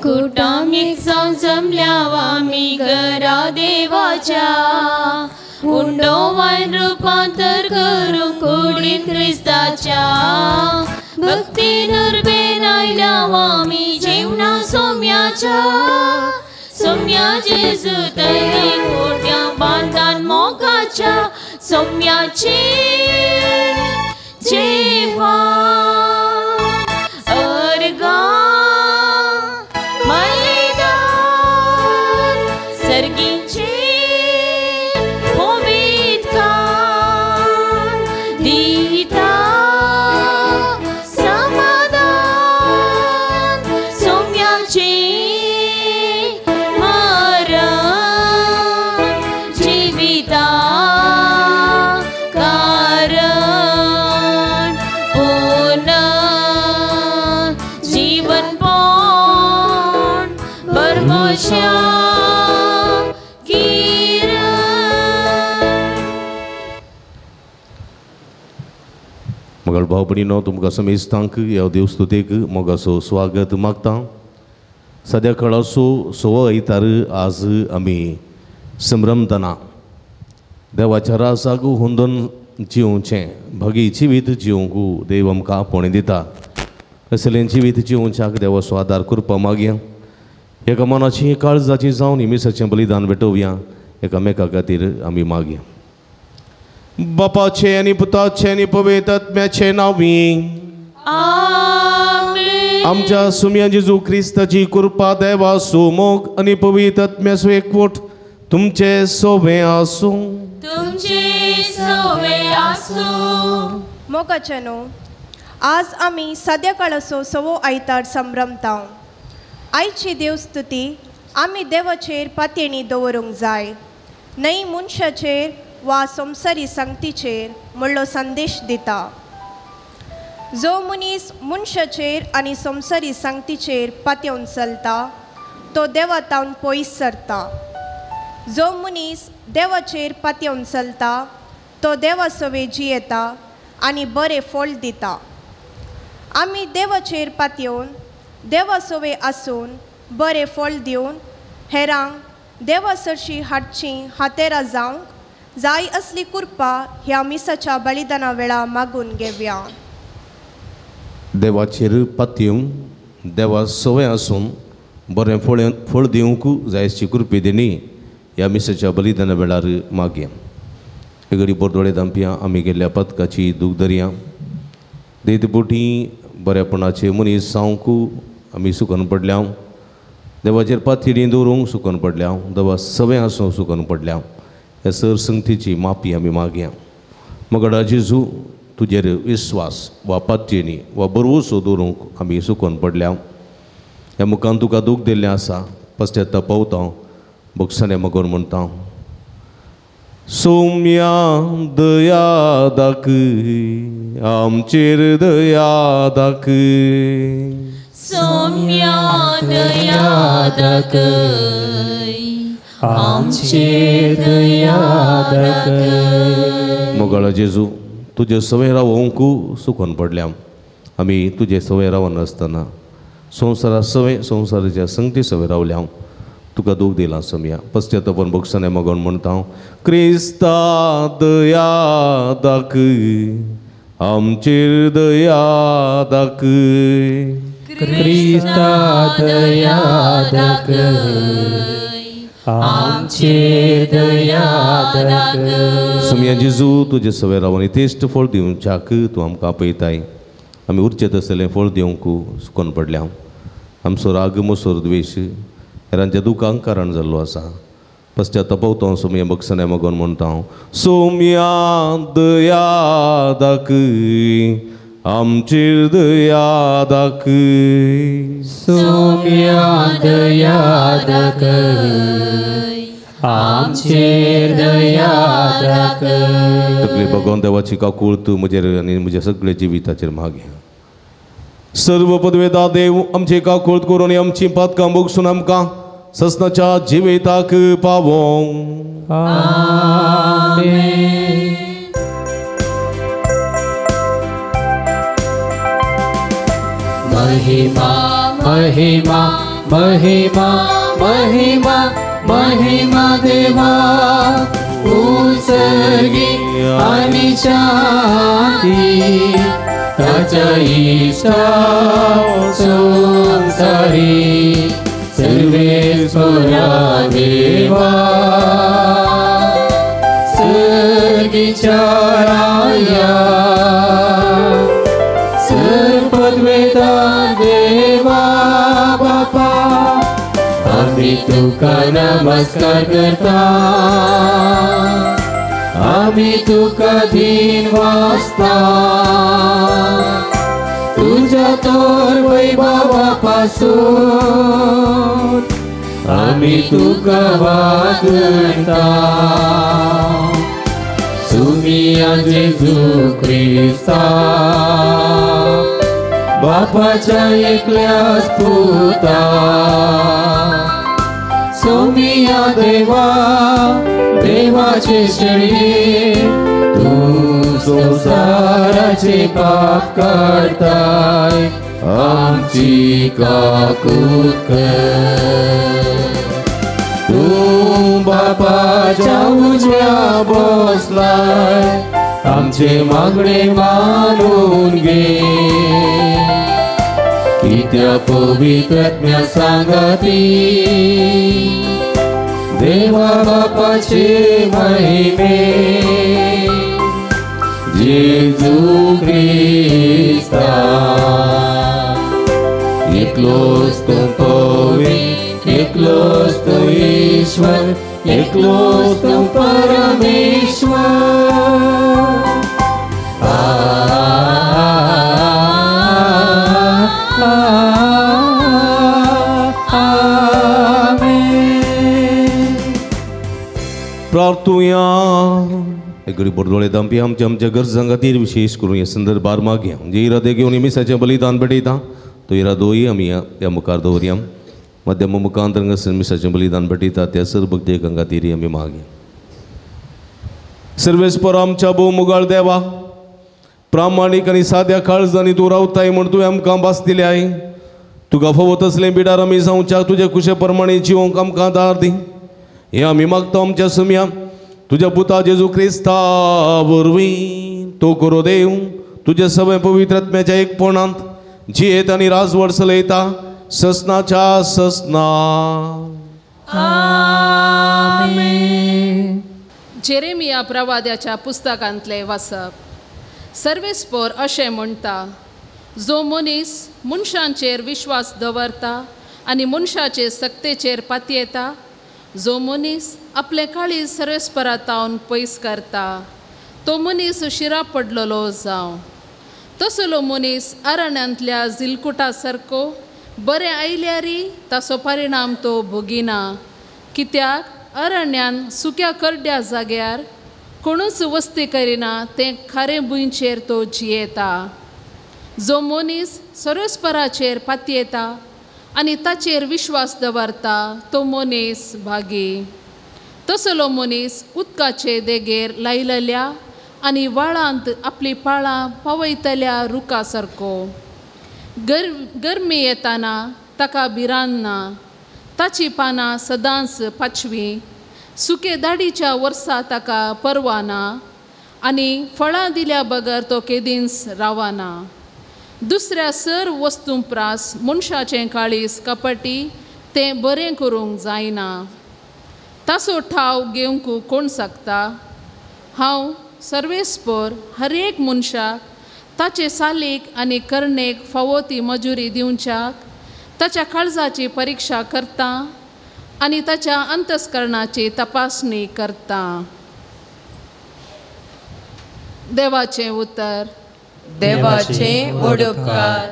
कुटामीक जावन जमल्या आमी घरा देवाच्या उंडो वायन रुपांतर करूंक कुडीन क्रिस्ताच्या भक्तीन उर्बेन आयल्या आमी जेवणा सोम्याच्या सोम्या जेजू तरी कोट्या बांदान मोगाच्या सोम्याचे जेवण अर्गां बलिदान सर्गीचे पवित्रतान दिता समाधान सोम्याचे मरण जिविता कारण पुनः जीवन पण परमोशा किरण. मगळ भाव भयणीनो तुमकां समेस्तांक ह्या देवस्तुतेक मोगाचो स्वागत मागता. सद्या काळाचो सवो आयतार आज आमी संभ्रमतना देवाच्या राजाक हुंदून जिवचें भागी जिवीत जिवंक देव आमकां आपोवणें दिता. असलें जिवीत जिवच्याक देवाचो आदार करपा मागया. एका मनाची काळजाची जावन मिसाचें बलिदान भेटोवया. एकामेका खातीर आमी मागया. बापाचे आनी पुताचे आनी पवित्र आत्म्याचे नांवी आमेन. आमच्या सुम्या जेजू क्रिस्ताची कृपा देवाचो मोग आनी पवित्र आत्म्याचो एकवट तुमचे सोवे आसूं. तुमचे सोवे आसूं. मोगाच्यानो आज आमी सद्या काळाचो सवो आयतार संभ्रमता. आयची देवस्तुती आमी देवाचेर पातयेणी दवरूंक जाय न्हय मनशाचेर वा संवसारी संगतीचेर म्हणलो संदेश दिता. जो मनीस मनशाचेर आनी संवसारी संगतीचेर पातयेवन चलता तो देवा तावन पयस सरता. जो मनीस देवाचेर पातयेवन चलता तो देवा सवे जियेता आनी बरें फळ दिता. आमी देवाचेर पातयेवन देवा सवे आसून बरें फळ दिवन हेरांक देवा सरशी हाडचीं हातेरां जावंक जाय असली कृपा ह्या मिसाच्या बलिदाना वेळा मागून घेवया. देवाचेर पातयेवन देवा सवय आसून बरें फळ फळ दिवंक जायची कृपे दिणी ह्या मिसाच्या बलिदाना वेळार मागया. एगडी बोरदोळे दामप्या आमी गेल्ल्या पदकाची दूख धरया. देतपोटी बऱ्यापणाचे मनीस जावंक आमी सुकन पडल्या. देवाचेर पातयेणी दवरूंक सुकन पडल्या. देवा सवय आसूंक सुकन पडल्या. ह्या सर संगतीची माफी आमी मागया. मगडा जेजू तुजेर विस्वास वा पातयेणी वा बरवसो दवरूंक आमी सुकन पडल्या. ह्या मुखान तुका दूख दिल्लें आसा. पश्चाताप पावता भोगसणे मगोन म्हणटा. सोम्या दया दाखय आमचेर दया दाखय. सोम्या दया दाखय आमचेर दया दाखय. मोगाळा जेजू तुजे सवय रावोवंक सुकून पडल्या. आमी तुजे सवय रावनासतना संवसारा सवय संवसाराच्या संगती सवय रावल्या. तुका दूख दिलां सोम्या. पश्चातापान भोगसणे मागून म्हणटा क्रिस्ता दया दाखय आमचेर दया दाखय. क्रिस्ता दया दाखय आमचेर दया दाखय. सोम्या जेजू तुजे सवय रावन तेश्ट फळ दिवच्याक तूं आमकां आपयताय. आमी उरचें तसलें फळ दिवंक सुकोन पडल्या. आमचो राग मोसोर द्वेश हेरांच्या दुखांक कारण जाल्लो आसा. पश्चाताप सोम्या भोगसणे मागून म्हणटा हांव सोम्या दया दाखय आमचेर दया दाखय. सोम्या दया दाखय आमचेर दया दाखय. तकली भगवान देवाची काकूळ तूं म्हजेर आनी म्हज्या सगळ्या जिविताचेर मागे. सर्व पदवेदा देव आमची काकूळ करून आमची पातकां भोगसून आमकां ससनाच्या जिविताक पावों. आमेन. महिमा महिमा महिमा महिमा महिमा देवा उत्सर्गी आनी शांती ताच्या इश्टा संसारी सर्वेस्परा देवा सर्गीच्या राया सर्पद्वेता देवा बापा आमी तुका नमस्कार करता आमी तुका धीन वाचता तुझ्या तोर वैभवा पासून आमी तुका वागता सुमिया जेजू क्रिस्ता बापाच्या एकल्याच पुता सोमिया देवा देवाचे शेळये तूं संवसाराचे पाप काडताय आमची काकूत कर तूं बापाच्या उजव्या बसलाय आमचे मागणे मानून घे कित्या पवित्रात्म्या सांगाती देवा बापाचे महिमे जेजू क्रिस्ता एकलोच तूं पवित्र एकलोच तूं ईश्वर एकलोच तूं परमेश्वर प्रार्थुया गरीब बोरदोळे दामपी आमच्या आमच्या गरजां खातीर विशेष करून ह्या संदर्भार मागया जे इरादे घेवन मिसाचें बलिदान भेटयता तो इरादोय आमी ह्या मुखार दवरया मध्यम मुखांतर मिसाचें बलिदान भेटयता त्या सर्व भक्तेकां खातीर आमी मागया. सर्वेस्पर आमच्या भोव मुगाळ देवा प्रामाणीक आनी साद्या काळजांनी तूं रावताय म्हूण तुवें आमकां भास दिल्याय. तुका फावो तसलें बिडार आमी जावच्या तुजे कुशे प्रमाणे जिवंक आमकां दार दी. हें आमी मागता आमच्या सुमया तुज्या पुता जेजू क्रिस्ता वरवीं. तो करो देव तुज्या सगळ्या पवित्र आत्म्याच्या एकपणांत जियेत आनी राजवट चलयता ससनाच्या ससना. आमेन. जेरेमिया प्रवाद्याच्या पुस्तकांतले वाचप. सर्वेस्पर अशें म्हणटा, जो मनीस मनशांचेर विश्वास दवरता आनी मनशाचे सक्तेचेर पातयेता, जो मनीस आपले काळीज सर्वेस्परा तावन पयस करता, तो मनीस शिरा पडलेलो जावं. तसलो मनीस अरण्यांतल्या जिलकुटा सारको बरें आयल्यारी ताचो परिणाम तो भोगिना, कित्याक अरण्यान सुक्या करड्या जाग्यार कोणूच वस्ती करिना तें खारें भुंयचेर तो जियेता. जो मनीस सर्वेस्पराचेर पातयेता आनी ताचेर विश्वास दवरता तो मनीस भागी. तसलो मनीस उदकाचे देगेर लायलेल्या आनी व्हाळांत आपली पाळां पावयतल्या रुखा सारको. गरमी येताना ताका भिरांत ना, ताची पानां सदांच पाचवीं, सुके दाडीच्या वर्सा ताका परवा ना आनी फळां दिल्या बगर तो केदींच रावना. दुसऱ्या सर वस्तूं प्रास मनशाचें काळीज कपटी तें बरें करूंक जायना. ताचो ठाव घेवंक कोण शकता? हांव सर्वेस्पर हर एक मनशाक ताचे सालीक आनी करणेक फावो ती मजुरी दिवच्याक ताच्या काळजाची परिक्षा करता आनी ताच्या अंतस्करणाची तपासणी करता. देवाचें उतर. देवाचे व्हड उपकार.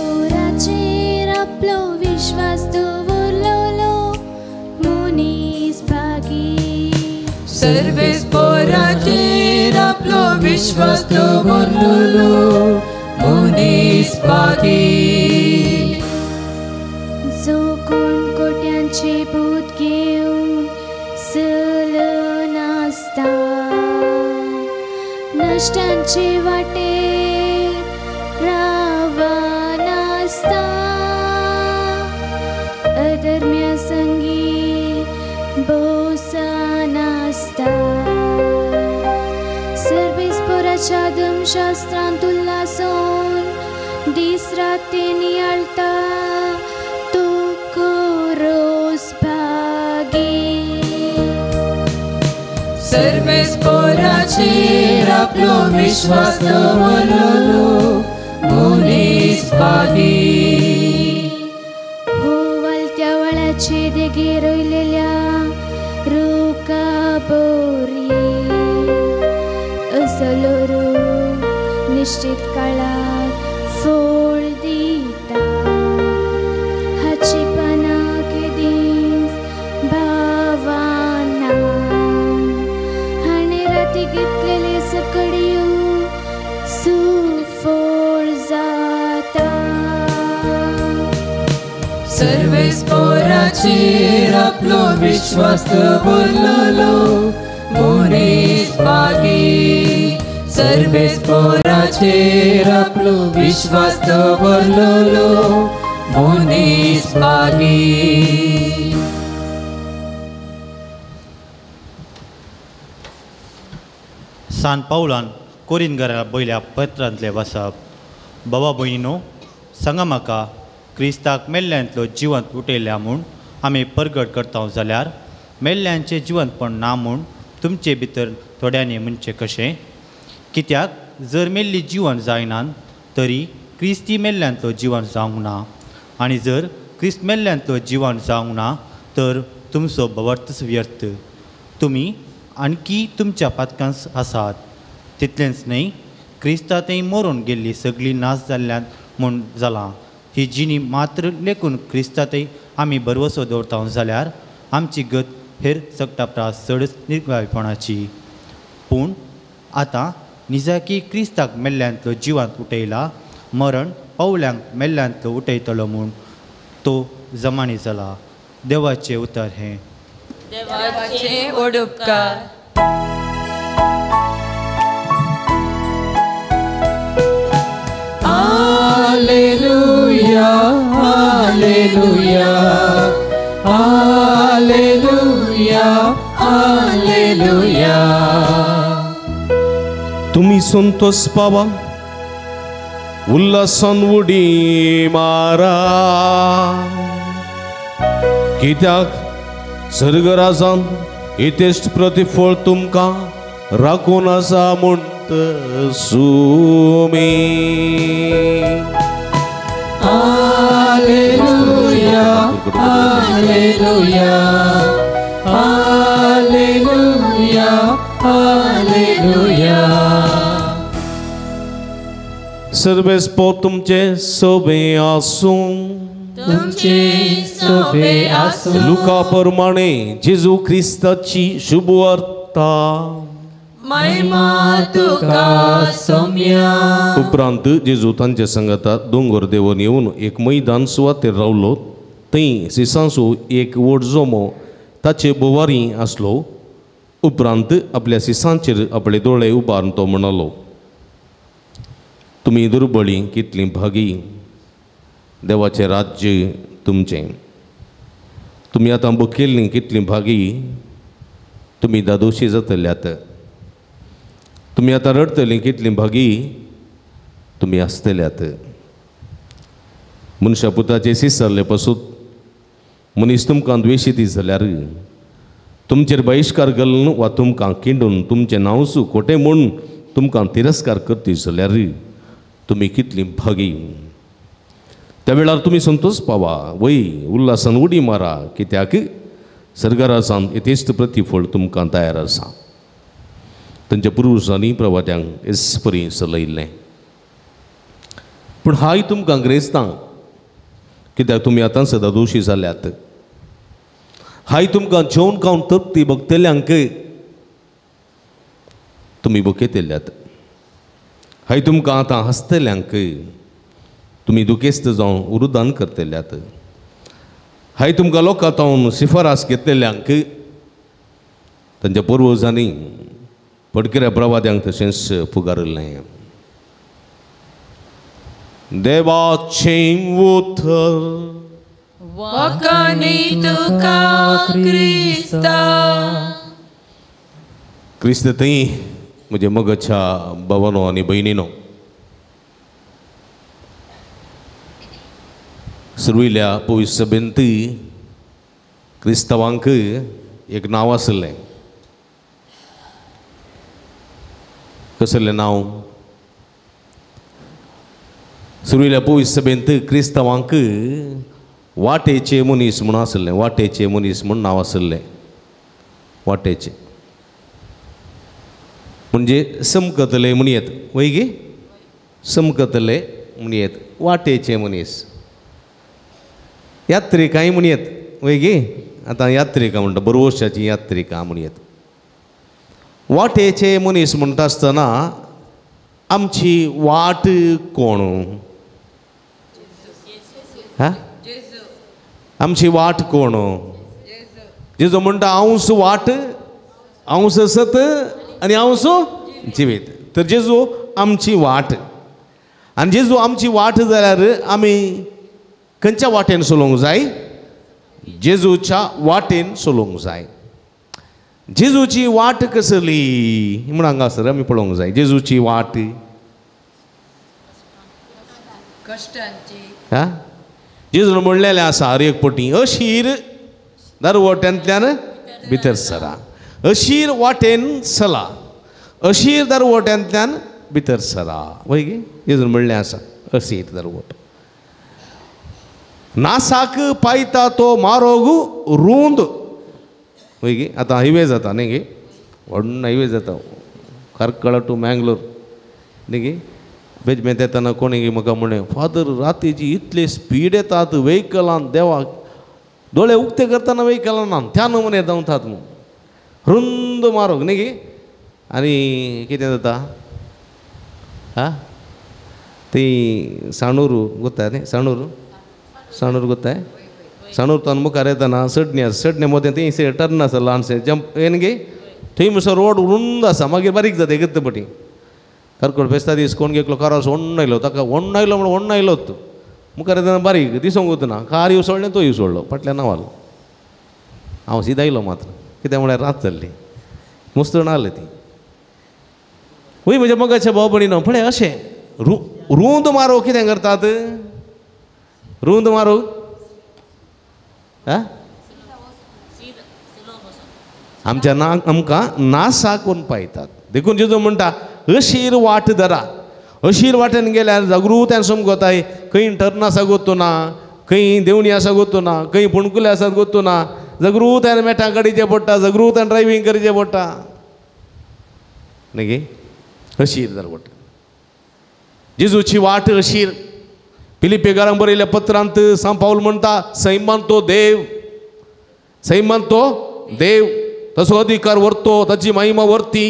सर्वेस्पराचेर आपलो विश्वास दवरलेलो मनीस भागी. सर्वेस्पराचेर आपलो विश्वास दवरलेलो मनीस भागी. जो कोण कोट्यांचे भूत घेवन भश्टांचे वाटेर रावनासता, अधर्म्या संगी बोसनासता. सर्वेस्पोराच्या धर्मशास्त्रांत उल्हासोन दीस रात ते नियाळता, तो खोरोस भागी. सर्वेस्पोराचेर आपलो विश्वास दवरलो मनीस भागी. हो वालत्या वळाचे देगेर रोयलेल्या रुखा बोरी, असलो रूख निश्चित काळात फळ दिता. हाची पानां केदींच भावना, हाणें राती घेतलेले सकड्यो सुफळ जाता. सर्वेस्पोराचेर आपलो विश्वास दवरलो मनीस भागी. सर्वेस्पोराचेर आपलो विश्वास दवरलो मनीस भागी. सान पावलान कोरीन घरा बयल्या पत्रांतले वाचप. बाबा भयणीनो, सांगा म्हाका, क्रिस्ताक मेल्ल्यांतलो जिवंत उठयल्या म्हूण आमी परगट करता जाल्यार मेल्ल्यांचें जिवंतपण ना म्हूण तुमचे भितर थोड्यांनी म्हणचें कशें? कित्याक जर मेल्ली जिवन जायना तरी क्रिस्ती मेल्ल्यांतलो जिवन जावंक ना, आनी जर क्रिस्त मेल्ल्यांतलो जिवन जावंक ना तर तुमचो भवार्थच व्यर्थ. तुमी आणखी तुमच्या पातकांत आसात. तितलेंच न्हय, क्रिस्ता थंय मरून गेल्ली सगळी नाश जाल्ल्यान म्हूण जालां. ही जिणी मात्र लेखून क्रिस्ता थंय आमी भरवसो दवरता जाल्यार आमची गत हेर सगटा प्रास चडच निर्गायपणाची. पूण आतां निजाकी क्रिस्ताक मेल्ल्यांतलो जिवांत उठयला, मरण पावल्यांक मेल्ल्यांतलो उठयतलो म्हूण तो जमानी जाला. देवाचें उतर हें. देवाचें उपकार. Hallelujah, hallelujah, hallelujah, hallelujah. तुमी संतोष पावा, उल्हासान उडी मारा, कित्याक सर्गराजान येतेश्ट प्रतिफळ तुमकां राखून आसा म्हणत Sumi. Hallelujah, hallelujah, hallelujah, hallelujah. सर्वेस्पोर तुमचे सोबे आसूं, तुमचे सोबे आसूं. लुका प्रमाणे जेजू क्रिस्ताची शुभवार्ता. महिमा तुका सोम्या. उपरांत जेजू तांच्या संगता दोंगर देंवन येवन एक मैदान सुवातेर रावलो. थंय सिसांचो एक व्हड जमो ताचे बोवारी आसलो. उपरांत आपल्या सिसांचेर आपले दोळे उबारून तो म्हणालो, तुमी दुर्बळी कितली भागी, देवाचें राज्य तुमचें. तुमी आतां बकेल्लीं कितली भागी, तुमी दादोशी जातल्यात. तुमी आतां रडटलीं कितली भागी, तुमी आसतल्यात. मनशा पुताचे सिसरले पसून मनीस तुमकां द्वेशी दीस जाल्यार तुमचेर बहिश्कार घालून वा तुमकां किंडून तुमचें नांवसू खोटें म्हूण तुमकां तिरस्कार करती जाल्यार तुमी कितली भागी. त्या वेळार तुमी संतोष पावा, वय उल्हासान उडी मारा, कित्याक सरकारासान यथेश्ट प्रतिफळ तुमकां तयार आसा. तांच्या पुर्वजांनी प्रवाद्यांक एसपरी सलयल्लें. पूण हाय तुमकां ग्रेस्तां, कित्याक तुमी आतां सदां दोशी जाल्यात. हाय तुमकां जेवण खावन तृप्ती भोगतल्यांक तुमी भुकेतल्यात. हाय तुमकां आतां हांसतल्यांक तुमी दुखेस्त जावन उरुदान करतल्यात. हाय तुमकां लोकां तावन शिफारस घेतलेल्यांक तांच्या पुर्वजांनी पडकिऱ्या प्रवाद्यांक तशेंच फुगारिल्लें. देवाचें उतर वाखाणी तुका क्रिस्ता. क्रिस्त थंय म्हज्या मोगाच्या भावानो आनी भयणीनो, सुरविल्या पवित्र सभेंत क्रिस्तांवांक एक नांव आशिल्लें. कसलें नांव? सुरविल्या पवित्र सभेंत क्रिस्तांवांक वाटेचे मनीस म्हूण आशिल्लें. वाटेचे मनीस म्हूण नांव आशिल्लें. वाटेचे म्हणजे समकतले म्हणयेत, वय गे, समकतले म्हणयेत, वाटेचे मनीस. यात्रिकांय म्हणयेत, वय गे, आतां यात्रिका म्हणटा, बरवशाची यात्रिका म्हणयेत. वाटेचे मनीस म्हणटा आसतना आमची वाट कोण? हा, आमची वाट कोण? जेजू म्हणटा हांवच वाट, हांवच सत आनी हांवच जिवीत. तर जेजू आमची वाट, आनी जेजू आमची वाट जाल्यार आमी खंयच्या वाटेन चलोवंक जाय? जेजूच्या वाटेन चलोवंक जाय. जेजूची वाट कसली म्हूण हांगासर आमी पळोवंक जाय. जेजूची वाट कश्टांची. हा, जेजून म्हणलेलें आसा हर एक पटी, अशीर दरवट्यांतल्यान भितर सरा, अशीर वाटेन चला, अशीर दरवट्यांतल्यान भितर सरा. वय गे, जेजून म्हणलें आसा अशीर दरवट. नासाक पायता तो मारोग रूंद. वय गे, आतां हायवे जाता न्ही गे, व्हडलो हायवे जाता कार्कळा टू मँगलोर न्ही गे. बेजमेंत येतना कोणी म्हाका म्हणलें, फादर रातीची इतले स्पीड येतात व्हेकलान, देवाक दोळे उक्ते करतना व्हेकलान त्या नमुने धांवतात म्हूण, रुंद मारोग न्ही गे. आनी कितें जाता, हा ती साणूर गोत्ता न्ही, साणूर, साणूर गोत्ताय, साणूर तान मुखार येतना सडणे आसा, सडणे मदें थंय टर्न आसा ल्हानशें जंप येन गे, थंय म्हणसर रोड रुंद आसा, मागीर बारीक जाता एकच पटी. करकोड फेस्ता दीस कोण घेतलो कारार ओण्ण आयलो, ताका ओण्ण आयलो म्हणून ओण्ण आयलो तूं मुखार येतना बारीक दिसोंक वतना कार येव सोडलें, तो येव सोडलो, फाटल्यान हांव आलो, हांव सीद आयलो मात्र, कित्याक म्हळ्यार रात जाल्ली, मुस्तण आसली ती. वय म्हज्या मोगाच्या भाव भयणीनो, पळय अशें रुंद मारो कितें करतात? रुंद मारो आमच्या ना आमकां नासा कोण पायतात. देखून जेजू म्हणटा अशीर वाट धरा. अशीर वाटेन गेल्यार जागृतायेन समजताय, खंय टर्न आसा गोत्तू ना, खंय देवणी आसा गोत्तू ना, खंय फोंडकुले आसात गोत्तू ना, जागृतायेन मेटां काडीचें पडटा, जागृतायेन ड्रायव्हींग करचें पडटा न्ही गे. अशीर धर वाट, जेजूची वाट अशीर. फिलिपेकारांक बरयल्ल्या पत्रांत सांत पावल म्हणटा, सैमान तो देव, सैमान तो देव, तसो अधिकार व्हरतो, ताची महिमा व्हरती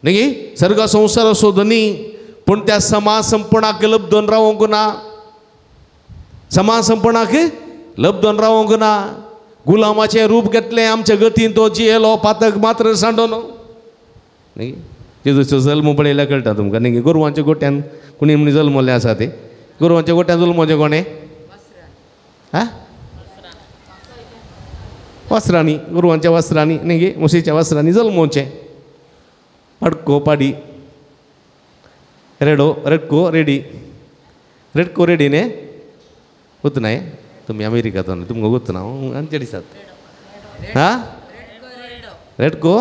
न्ही, सर्ग संवसाराचो धनी, पूण त्या समा संपणाक लब्धन रावंक ना, समा संपणाक लब्धन रावंक ना. गुलामाचें रूप घेतलें, आमच्या गतीन तो जियेलो, पातक मात्र सांडोन न्ही. जेजूचो जल्म पळयल्यार कळटा तुमकां न्ही, गोरवांच्या गोट्यान कोणी म्हण जल्मल्लें आसा ते, गोरवांच्या गोट्यान जल्मचें कोणें? हा, वस्त्रांनी, गोरवांच्या वस्त्रांनी न्ही गे, म्हशीच्या वस्त्रांनी जल्मोचें. पाडको पाडी, रेडो रेडको रेडी, रेडको रेडी न्ही, गोत्त ना तुमी अमेरिकांत तुमकां गोत्त ना, आमचे दिसात. हा, रेडको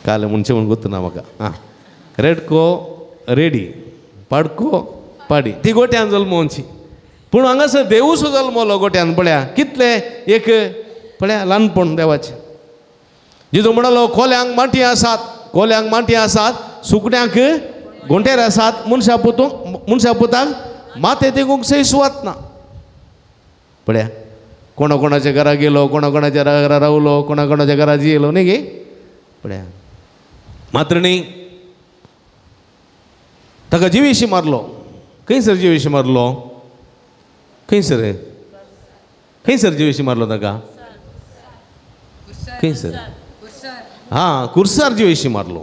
काल म्हणचें म्हूण गोत्त ना म्हाका. आं, रेडको रेडी, पाडको पाडी, ती गोट्यान जल्मोवची. पूण हांगासर देवूसो जल्मलो गोट्यान. पळया कितले एक पळया ल्हानपण देवाचें. जेजू म्हणालो कोल्यांक माटी आसात, कोल्यांक माटी आसात, सुकण्यांक गोंटेर आसात, मनशा पुतूंक, मनशा पुताक माते तेकूंक सय सुवात ना. पळया कोणा कोणाच्या घरा गेलो, कोणा कोणाच्या घरा रावलो, कोणा कोणाच्या घरा जियेलो न्ही गे. पळया मात्र न्ही ताका जिवेशी मारलो. खंयसर जिवेशी मारलो? खंयसर? खंयसर जिवेशी मारलो ताका? खंयसर? हां, कुर्सार जिवेशी मारलो.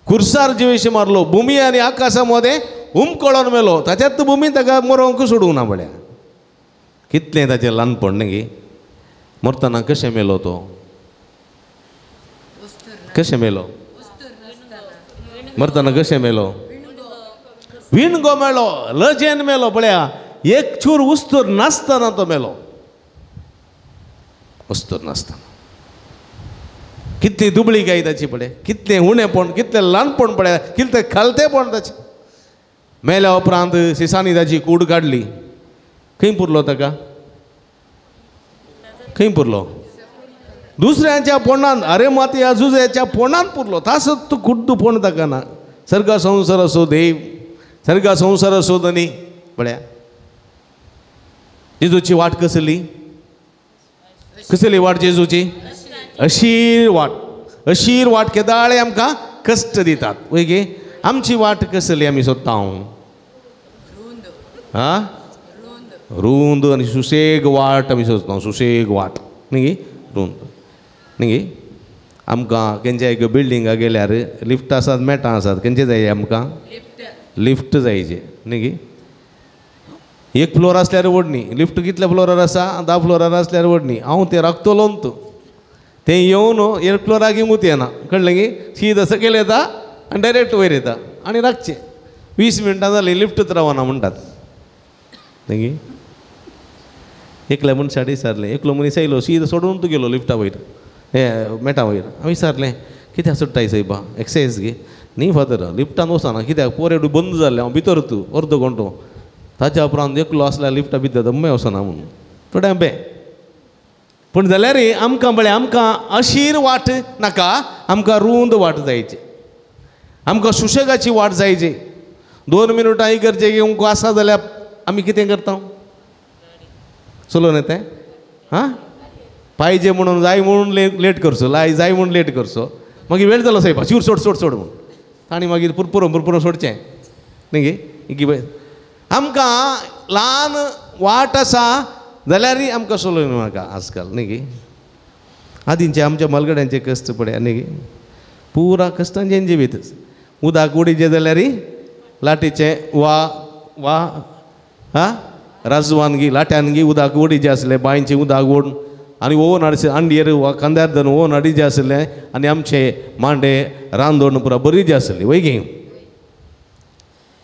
कुर्सार जिवेशी मारलो. भुमी आनी आकाशा मदें हुमकळोन मेलो. ताच्यात भुमी ताका मरोंक सोडूंक ना पळया. कितलें ताचें ल्हानपण न्ही. मरतना कशें मेलो तो? कशें मेलो? मरतना कशें मेलो? विणगो मेलो, लजेन मेलो. पळया एक चूर उस्तूर नासतना तो मेलो. उस्तूर नासतना कितली दुबळी गाय ताची पळय, कितलें उणेपण, कितलें ल्हानपण पळय, कितलें खालतेपण ताचें. मेल्या उपरांत सिसांनी ताची कूड काडली. खंय पुरलो ताका? खंय पुरलो? दुसऱ्यांच्या पोंडान. अरे मात ह्या जुज्याच्या पोंडान पुरलो. तासत तूं खुद्द पोंड ताका ना. सर्गा संवसार असो देव, सर्गा संवसार असो धनी. पळया जेजूची वाट कसली? कसली वाट जेजूची? अशीर वाट. अशीर वाट केदाळे आमकां कश्ट दितात. वय गे? आमची वाट कसली आमी सोदता? आं, रुंद आनी सुशेग वाट आमी सोदता. सुशेग वाट न्ही, रुंद न्ही. आमकां खंयच्या एक बिल्डिंगा गेल्यार लिफ्ट आसात, मेटां आसात. खंयचे जाय आमकां? लिफ्ट जायचे न्ही. एक फ्लोर आसल्यार व्हड न्ही. लिफ्ट कितल्या फ्लोरार आसा? 10 फ्लोरार आसल्यार व्हड न्ही. हांव तें राखतलो न्हू. तें येवन एक फ्लोराक येवंक येना. कळ्ळें गी? शीत सकयल येता आनी डायरेक्ट वयर येता आनी राखचें. 20 मिनटां जालीं लिफ्टच रावना म्हणटात न्ही. एकल्या मनशाक विचारलें, एकलो मनीस आयलो शीत सोडून तूं गेलो लिफ्टा वयर, हे मेटा वयर. हांवें विचारलें कित्याक सोडटाय सायबा? एक्सरसायज गे न्ही फादर, लिफ्टान वचना कित्याक? पोर बंद जाल्लें, हांव भितर तूं अर्दो घंटो. ताच्या उपरांत एकलो आसल्यार लिफ्टा भितर दम्मे वचना म्हणून थोडें बें. पूण जाल्यार आमकां पळय, आमकां अशीर वाट नाका, आमकां रुंद वाट जायची, आमकां सुशेगाची वाट जायची. 2 मिनटां इगर्जेक येवंक आसा जाल्यार आमी कितें करता? चलोवन येता. हां, पाहिजे म्हणून जाय म्हणून लेट करचो, लाय जाय म्हणून लेट करचो. मागीर वेळ जालो सायबा, शिवर सोड सोड सोड म्हणून. आनी मागीर पुरपुरो पुरपुरो सोडचें न्ही गे. आमकां ल्हान वाट आसा जाल्यारय आमकां चलोवन नाका आजकाल न्ही गे. आदींचे आमच्या मलगड्यांचे कश्ट पळय न्ही गे, पुरा कश्टांचें जिवीत. उदक उडीचें जाल्यारय लाटीचें वा वा हा राजवान गी लाट्यान गी उदक ओडीचें आसलें, बांयचें उदक ओडून आनी ओवन हाडचे अंडयेर वा खांद्यार धरून ओवन हाडीचें आसलें. आनी आमचे मांडे रांदोण पुरा बरी जी आसली वय गे.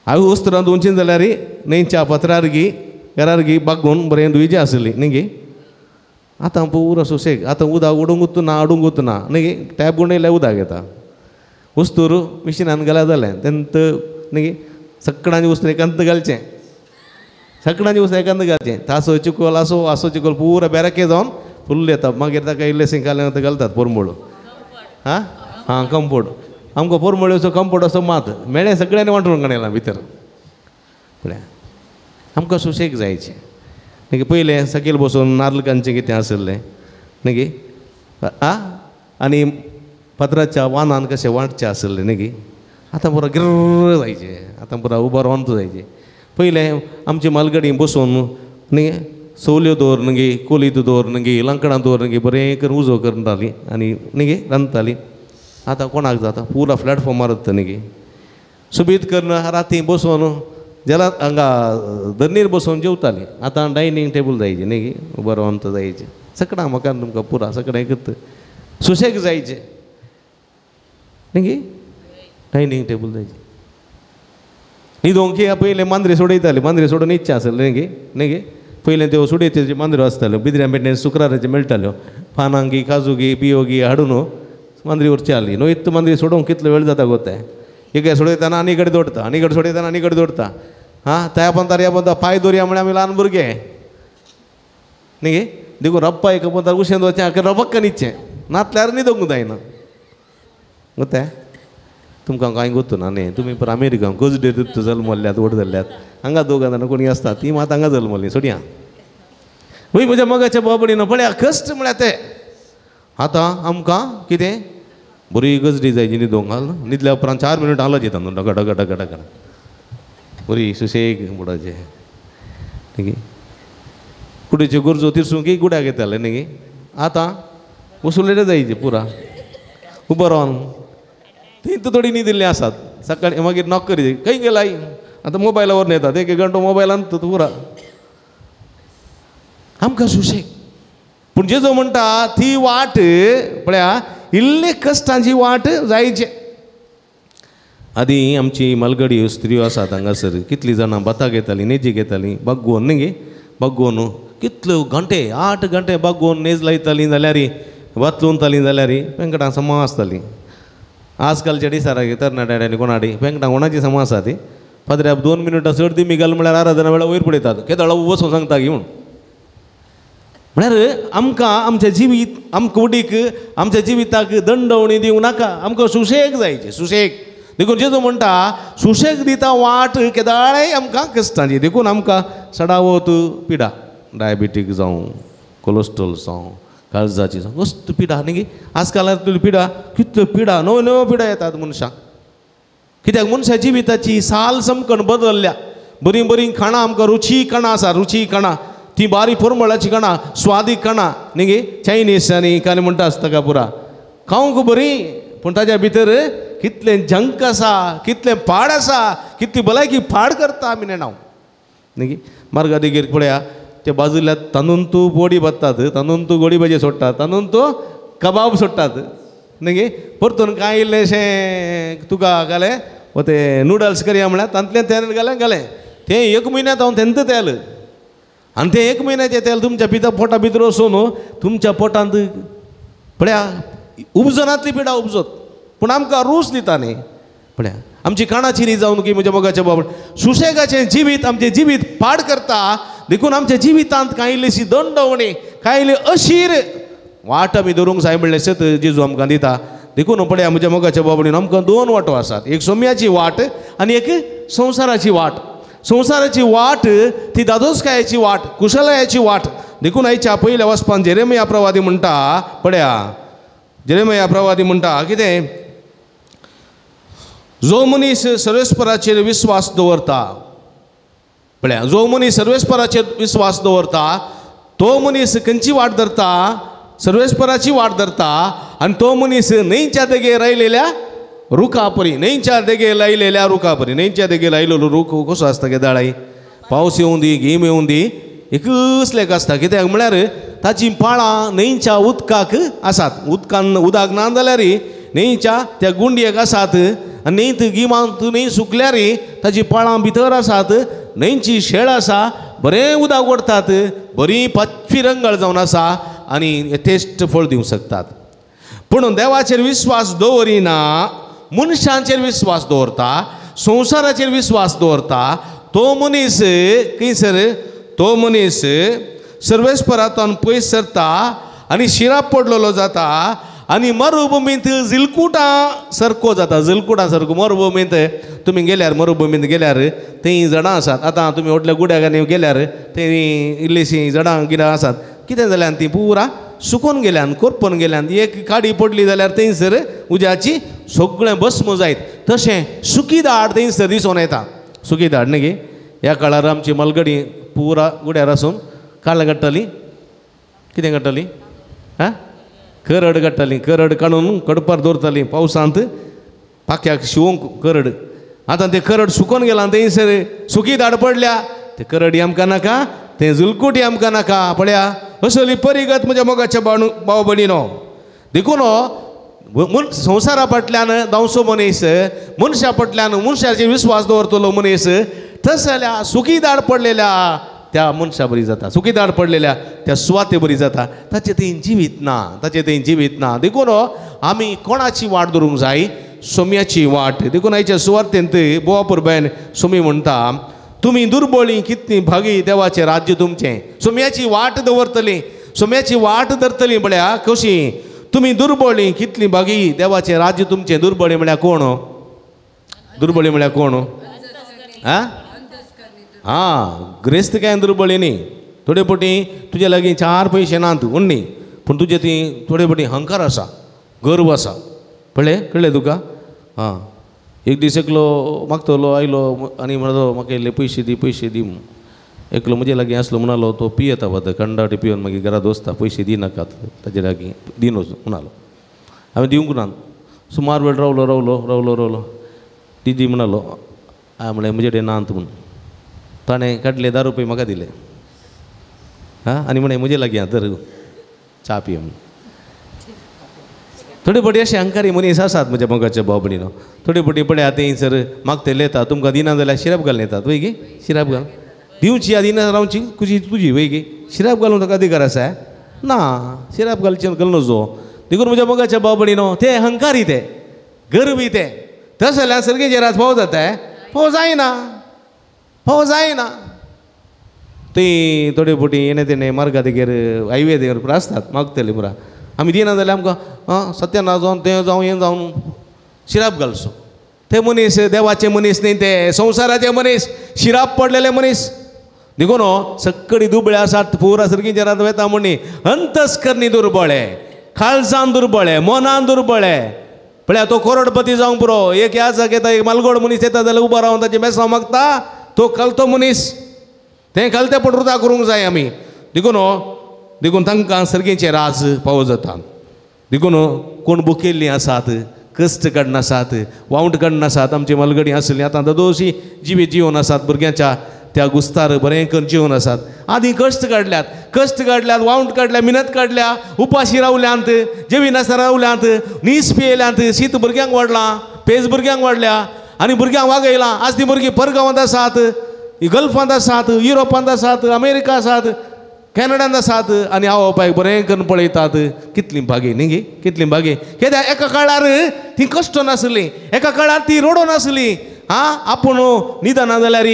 हांवें वस्त्रां धुवचीं जाल्यार न्हंयच्या पत्रार गी घरार गी बागोवन बरें धुयचें आसली न्ही गे. आतां पुरो सुशेग. आतां उदक उडूंक ना, हाडूंक ना न्ही गे. टॅप गुंडयल्यार उदक येता. वस्तूर मिशिनान घाल्यार जालें. तेंत न्ही गे सगळ्यांनी वस्तू एकांत घालचें, सगळ्यांनी वस्तू एकांत घालचें. तासो चिकोल आसो आसो चिकोल पुरो बेराके जावन फुल्ल येता. मागीर ताका इल्लें घालून घालतात पोरमोळ. हां हां, कंपोर्ट. आमकां पोरमोळ्योचो कंपोर्ट असो मात मेळ्ळें सगळ्यांनी वांटून काडला भितर. पळय आमकां सुशेग जायचें न्ही. पयलें सकयल बसून नार्लकांचें कितें आशिल्लें न्ही गे. आं, आनी पत्राच्या वानान कशें वांटचें आशिल्लें न्ही गे. आतां पुरो गिर्र जायचें, आतां पुरो उबो रावन जायचें. पयलें आमची मालगडी बसून न्ही सवल्यो दवरून गे, कोलीत दवरून गे, लांकडां दवरून गे बरें करून उजो करतालीं आनी न्ही गे रांदतालीं. आतां कोणाक जाता? पुरा प्लॅटफॉर्मार न्ही गे. सुबीत करून राती बसून जेला हांगा धरणीर बसून जेवतालीं. आतां डायनींग टेबल जायचें न्ही गे, उबो रावन जायचें. सगळ्यां म्हाका तुमकां पुरा सगळें करता सुशेग जायचें न्ही गे. Dining table जायचें. न्हिदोंक पयलें मांद्री सोडयताली, मांद्री सोडून इच्छा आसली न्ही गे न्ही गे. पयलें त्यो सुडयेच्यो मांद्र्यो आसताल्यो, बिद्र्यां पेडणे शुक्राराच्यो मेळटाल्यो. पानां गी, काजू गी, बियो गी हाडून मांद्री व्हरची आसली. न्हय इतू मांद्री सोडूंक कितलो वेळ जाता गो तें. एक सोडयतना आनी कडेन दोडटा, आनी कडेन सोडयतना आनी कडेन दोडटा. हां, त्या पंतार ह्या पंतार पांय दोरया म्हळ्यार आमी ल्हान भुरगे न्ही गे. देखून रप्पा एका पंतार उशें दवरचें, रबक्क न्हिदचें, नातल्यार न्हिदोंक जायना गोतें. तुमकां कांय गोत्तू ना न्ही, तुमी पर अमेरिका गजडेर जल्मल्यात व्हड जाल्यात. हांगा दोगां जाणां कोणी आसता ती मात हांगा जल्मली सोडया. वय म्हज्या मोगाच्या बाबडीन पळया कश्ट म्हळ्यार ते. आतां आमकां कितें बरी गजडी जायची न्हिदोंक. न्हिदल्या उपरांत 4 मिनटां हालत येता न्हू, डग डग डग डग बरी सुशेग म्हणपाचें. कुडीच्यो गरजो तिरसूंक की गुड्याक येताले न्ही. आतां वसुलेले जायचे पुरा उबो रावन थंय थोडी न्हिदिल्लीं आसात. सकाळीं मागीर नॉक करी खंय गेला आतां मोबायलावर येतात एक घंटो मोबायलान पुरा आमकां सुशेग. पूण जेजो म्हणटा ती वाट पळया इल्ले कश्टांची वाट जायचे. आदीं आमची मालगडी स्त्रियो आसात हांगासर कितलीं जाणां भातां घेतालीं नेजी घेतालीं बागोवन न्ही गे बागोवन कितल्यो घंटे 8 घंटे बागोवन नेज लायतालीं जाल्यार भात लुवतालीं जाल्यार पेंकटां समा आसतालीं. आजकालच्या दिसार तरणाट्यांनी कोणाडी पेंकटां कोणाची समा आसा ती फादऱ्या 2 मिनटां चड दी मिगाल म्हळ्यार आराधना वेळार वयर पडयतात केदळा वचून सांगता की म्हूण. म्हळ्यार आमकां आमच्या जिवीत आमकां कुडीक आमच्या जिविताक दंडवणी दिवं नाका, आमकां सुशेग जायचे सुशेग. देखून जेजू म्हणटा सुशेग दिता वाट केदाळेय आमकां कश्टांची. देखून आमकां सडावत पिडा डायबिटीक जावं कोलेस्ट्रॉल जावं काळजाची जावं कस्त पिडा न्ही. आजकाल पिडा कितल्यो पिडा नव्यो नव्यो पिडा येतात मनशाक. कित्याक मनशा जिविताची साल समकण बदलल्या. बरीं बरीं खाणां आमकां रुचीक खाणां आसा रुचीक खाणां ती बारीक परमळाची खाणां स्वादीक खाणां न्ही गे चायनीज आनी कांय म्हणटा आसता का पुरा खावंक बरी पूण ताज्या भितर कितलें जंक आसा कितलें पाड आसा कितली भलायकी पाड करता आमी नेणाव न्ही गे. मार्गा देगेर पळया ते बाजूल्या तांदून तूं बोडी बांदतात तांदून तूं गोडी भाजी सोडटात तांदून तूं कबाब सोडटात न्ही गे. परतून कांय इल्लेशें तुका घालें वो ते नुडल्स करया म्हळ्यार तांतलें तेल घालें घालें तें 1 म्हयन्यांत हांव तेंत तेल आनी तें 1 म्हयन्याचें तेल तुमच्या भितर पोटा भितर वचून तुमच्या पोटांत पळया उपजनांतली पिडा उपजत पूण आमकां रूच दिता न्ही. पळया आमची काणाची न्ही जावन की म्हज्या मोगाच्या बाबा सुशेगाचें जिवीत आमचें जिवीत पाड करता. देखून आमच्या जिवितांत कांय इल्लीशी दंडवणी कांय इल्ली अशीर वाट आमी धरूंक जाय म्हणलें सत जेजू आमकां दिता. देखून पळया म्हज्या मोगाच्या बाबडीन आमकां 2 वाटो आसात, एक सोम्याची वाट आनी एक संवसाराची वाट. संवसाराची वाट ती दादोसकायेची वाट कुशलायाची वाट. देखून आयच्या पयल्या वचपान जेरेमिया प्रवादी म्हणटा पळया जेरेमिया प्रवादी म्हणटा कितें जो मनीस सर्वेस्पराचेर विस्वास दवरता पळया जो मनीस सर्वेस्पराचेर विस्वास दवरता तो मनीस खंयची वाट धरता सर्वेस्पराची वाट धरता आनी तो मनीस न्हंयच्या देगेर रायलेल्या रुखापरी न्हंयच्या देगेर लायलेल्या रुखापरी. न्हंयच्या देगेर लायलेलो रूख कसो आसता केदाळाय पावस येवं दी गीम येवं दी एकच लेख आसता. कित्याक म्हळ्यार ताचीं पाळां न्हंयच्या उदकाक आसात उदकान उदक ना जाल्यार न्हंयच्या त्या गुंडयेक आसात आनी न्हंयत गिमांत न्हंय सुकल्यार ताचीं पाळां भितर आसात न्हंयची शेळ आसा बरें उदक ओडटात बरी पाचवी रंगळ जावन आसा आनी यथेश्ट फळ दिवंक शकतात. पूण देवाचेर विस्वास दवरिना मनशांचेर विस्वास दवरता संवसाराचेर विस्वास दवरता तो मनीस खंयसर तो मनीस सर्वेस्परांतल्यान पयस सरता आनी शिराप पडलेलो जाता आनी मरुभुमींत झिलकुटां सारको जाता. झिलकुटां सारको मरुभुमींत तुमी गेल्यार मरुभुमींत गेल्यार थंय झाडां आसात. आतां तुमी व्हडल्या गुड्याक गेल्यार थंय इल्लीशीं झाडां गिरां आसात कितें जाल्यान ती पुरा सुकून गेल्यान कोरपून गेल्यान एक काडी पडली जाल्यार थंयसर उज्याची सगळें भस्म जायत. तशें सुकी दाड थंयसर दिसून येता. सुकी दाड न्ही गे ह्या काळार आमची मलगडी पुरा गुड्यार आसून काळां काडटाली कितें काडटाली आं करड काडटाली करड काडून कडपार दवरताली पावसांत पाक्याक शिवोंक करड. आतां तें करड सुकोन गेलां थंयसर सुकी दाड पडल्या तें करडी आमकां नाका तें जुलकुटी आमकां नाका. पळया असली परिगत म्हज्या मोगाच्या भाव भयणीनो. देखून संवसारा फाटल्यान धांवचो मनीस मनशा फाटल्यान मनशाचेर विस्वास दवरतलो मनीस तस जाल्यार सुकी दाड पडलेल्या त्या मनशा बरी जाता सुकी दाड पडलेल्या त्या सुवाते बरी जाता. ताचें थंय जिवीत ना ताचें थंय जिवीत ना. देखून आमी कोणाची वाट धरूंक जाय सोम्याची वाट. देखून आयच्या सुवार्तेंत बोवापूर बायन सोमी म्हणटा तुमी दुर्बळी कितली भागी देवाचें राज्य तुमचें. सोम्याची वाट दवरतली सोम्याची वाट धरतली म्हळ्यार कशी तुमी दुर्बळी कितली भागी देवाचें राज्य तुमचें. दुर्बळी म्हळ्यार कोण दुर्बळी म्हळ्यार कोण आं आं ग्रेस्त काय दुर्बळी न्ही थोडे पटी तुजे लागीं 4 पयशे नात उण्णी पूण तुजे ती थोडे पटी हंकार आसा गर्व आसा. पळय कळ्ळें तुका आं एक दीस एकलो मागतलो आयलो आनी म्हणलो म्हाका इल्ले पयशे दी पयशे दी म्हूण. एकलो म्हजे लागीं आसलो म्हणालो तो पियेता वता कंडाटी पिवन मागीर घरा दोसता पयशे दिनाकात ताजे लागीं दिन वचून म्हणालो. हांवें दिवंक ना. सुमार वेळ रावलो रावलो रावलो रावलो. दिदी म्हणालो हांवें म्हणलें म्हजे कडेन नात म्हूण. ताणें काडले 10 रुपये म्हाका दिले. आं आनी म्हणलें म्हजे लागीं आं धर च्या पिय म्हूण. थोडे फावटी अशे अहंकारी मनीस आसात म्हज्या मोगाच्या भाव भयणीनो. थोडे फावटी पळय आतां थंयसर मागतले येता तुमकां दिना जाल्यार शिराप घालून येतात वय गे. शिराप घाल दिवची या दिना रावची खुशी तुजी वय गे. शिराप घालून ताका अधिकार आसा ना शिराप घालचें घालूं नजो. देखून म्हज्या मोगाच्या भाव भयणीनो ते अहंकारी ते गर्वी ते तशें जाल्यार सर्गेचेर आज पावो जाता पावो जायना पावो जायना. ती थोडे फावटी येणे तेणे मार्गा तेगेर हायवे तेगेर पुरा आसतात मागतले पुरा. आमी दिना जाल्यार आमकां आं सत्यानाश जावन तें जावं हें जावन शिराप घालचो. ते मनीस देवाचे मनीस न्ही ते संवसाराचे मनीस शिराप पडलेले मनीस. देखून सगळी दुबळे आसात पुरा सर्गींच्या रात वेता म्हणी अंतस्करणी दुर्बळे काळजान दुर्बळे मनान दुर्बळे. पळया तो करोडपती जावंक पुरो एक ह्या जाग्यार येता एक मालगोड मनीस येता जाल्यार उबो रावन ताचें बेसांव मागता तो कलतो मनीस. तें कलतें पण रुता करूंक जाय आमी. देखून देखून तांकां सर्गीचें राज पावो जाता. देखून कोण बुकेल्लीं आसात कश्ट काडनासात वावंट काडनासात. आमची मालगडी आसली आतां ददोशी जिवीत जिवन आसात भुरग्यांच्या त्या गुस्तार बरें करून जिवन आसात. आदीं कश्ट काडल्यात कश्ट काडल्यात वावंट काडल्या मिनत काडल्या उपाशी रावल्यांत जेवी नासतना रावल्यांत नीस पियेल्यांत शीत भुरग्यांक वाडलां पेज भुरग्यांक वाडल्या आनी भुरग्यांक वागयलां. आज ती भुरगीं परगांवांत आसात गल्फांत आसात युरोपांत आसात अमेरिका आसात कॅनडांत आसात आनी आवय बापायक बरें करून पळयतात. कितलीं भागी न्ही गे कितलीं भागी. कित्याक एका काळार ती कश्ट नासली एका काळार ती रडो नासली. आं आपूण निदाना जाल्यार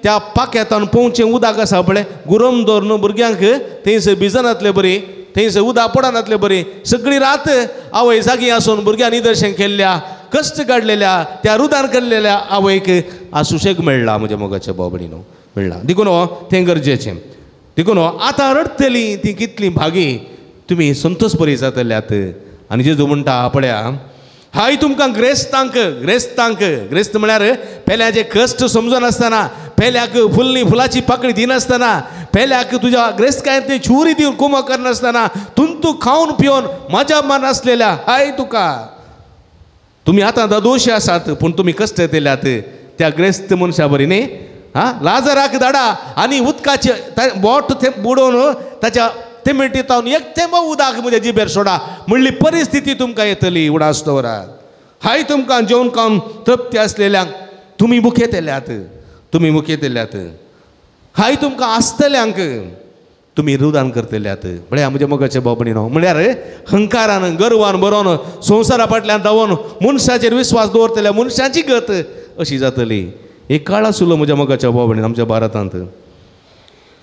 त्या पाक्यातान पोवचें उदक आसा पळय गुरम दवरून भुरग्यांक थंयसर भिजनातले बरी थंयसर उदक पडनातले बरी सगळी रात आवय जागी आसून भुरग्यां निदर्शन केल्ल्या कश्ट काडलेल्या त्या रुदान केल्लेल्या आवयक आज सुशेग मेळ्ळा म्हज्या मोगाच्या भाव भयणीनो मेळ्ळा. देखून तें गरजेचें. देखून आतां रडटलीं तीं कितलीं भागी तुमी संतोष बरी जातल्यात. आनी जेजू म्हणटा पळया हाय तुमकां ग्रेस्तांक ग्रेस्तांक ग्रेस्त म्हळ्यार पेल्याचे कश्ट समजनासतना पेल्याक फुल्ली फुलाची पाकळी दिनासतना पेल्याक तुज्या ग्रेस्तकायेंतली छुरी दिवन कुमो करनासतना तुंतू खावन पिवन मजा मारनासलेल्या हाय तुका. तुमी आतां ददोशी आसात पूण तुमी कश्ट येतल्यात त्या ग्रेस्त मनशा बरी न्ही. आं लाजराक धाडा आनी उदकाचे बोट ते बुडोवन ताच्या तेमेटी तावन एक थेंबो उदक म्हज्या जिबेर सोडा म्हणली परिस्थिती तुमकां येतली उडास दवरात. हाय तुमकां जेवन खावन तृप्ती आसलेल्यांक तुमी मुखेतल्यात तुमी मुखेतल्यात. हाय तुमकां आसतल्यांक तुमी रुदान करतल्यात. म्हळ्यार म्हज्या मोगाचे भाव भयणीनो म्हळ्यार हंकारान गर्वान बरोवन संवसारा फाटल्यान धांवोन मनशाचेर विस्वास दवरतल्या मनशाची गत अशी जातली. एक काळ आशिल्लो म्हज्या मोगाच्या भाव भयणीन आमच्या भारतांत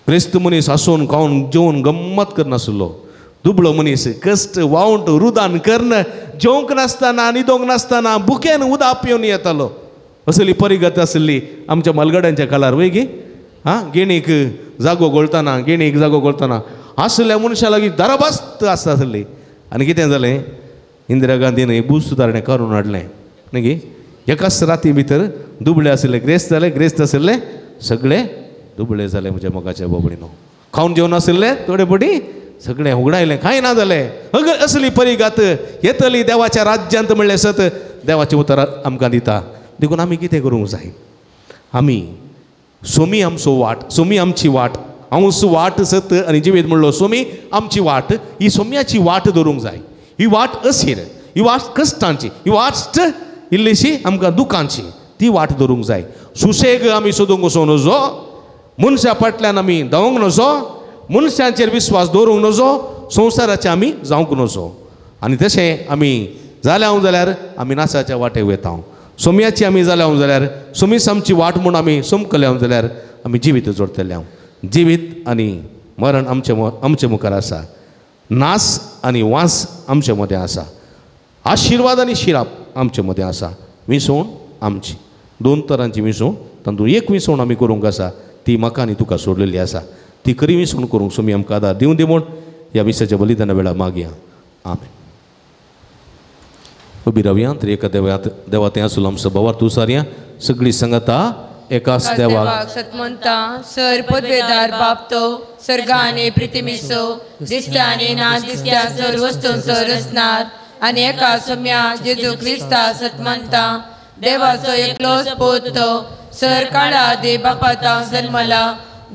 क्रिस्त मनीस आसून खावन जेवन गम्मत करनासलो. दुबळो मनीस कश्ट वावंट रुदान करन जेवंक नासतना न्हिदोंक नासतना बुकेन उदक पिवन येतालो. असली परिगत आसली आमच्या मालगड्यांच्या काळार वय गे. आं गेणीक जागो घोळटना गेणीक जागो घोळटना आसल्या मनशा लागीं दरबास्त आसता आसली. आनी कितें जालें इंदिरा गांधीन एक भू सुदारणें करून हाडलें न्ही गे. एकाच राती भितर दुबळे आशिल्ले ग्रेस्त जाले ग्रेस्त आशिल्ले सगळे दुबळे जाले म्हज्या मोगाच्या बाबडीनो. खावन जेवन आशिल्ले थोडे फावटी सगळें उगडायलें कांय ना जालें. अगर असली परिगात येतली देवाच्या राज्यांत म्हणलें सत देवाचें उतर आमकां दिता. देखून आमी कितें करूंक जाय आमी सोमी आमचो वाट सोमी आमची वाट हांव वाट सत आनी जिवीत म्हणलो सोमी आमची वाट ही सोम्याची वाट धरूंक जाय. ही वाट अशीर ही वाट कश्टांची ही वाट इल्लीशी आमकां दुखांची ती वाट धरूंक जाय. सुशेग आमी सोदूंक वचूंक नजो मनशा फाटल्यान आमी धांवंक नजो मनशांचेर विस्वास दवरूंक नजो संवसाराचे आमी जावंक नजो. आनी तशें आमी जाल्या जाल्यार आमी नासाच्या वाटेक वता. सोम्याची आमी जाल्या जाल्यार सोमीस आमची वाट म्हूण आमी सोमकल्या जाल्यार आमी जिवीत जोडटले. जिवीत आनी मरण आमचे आमचे मुखार आसा. नास आनी वास आमचे मदें आसा. आशिर्वाद आनी शिराप आमचे मदें आसा. विसवण आमची दोन तरांची विसवण तातूंत एक विसवण आमी करूंक आसा ती म्हाका आनी तुका सोडलेली आसा. ती खरी विसवण करूंक सोमी आमकां आदार दिवं दी म्हूण ह्या विसाच्या बलिदाना वेळार मागया. आमेन. उबी रावया. त्रिएका देवा तें आसून आमचो भावार्थ उसारया. सगळी संगता एकाच देवाक सतमंता सर पदवेदार बाप तो सर्गा आनी पृथ्वीचो दिसत्या आनी ना दिसत्या सर वस्तूंचो रचणार आनी एका सम्या जेजू क्रिस्ता सतमंता देवाचो एकलोच पूत तो सर काळा आदी बापातां जल्मला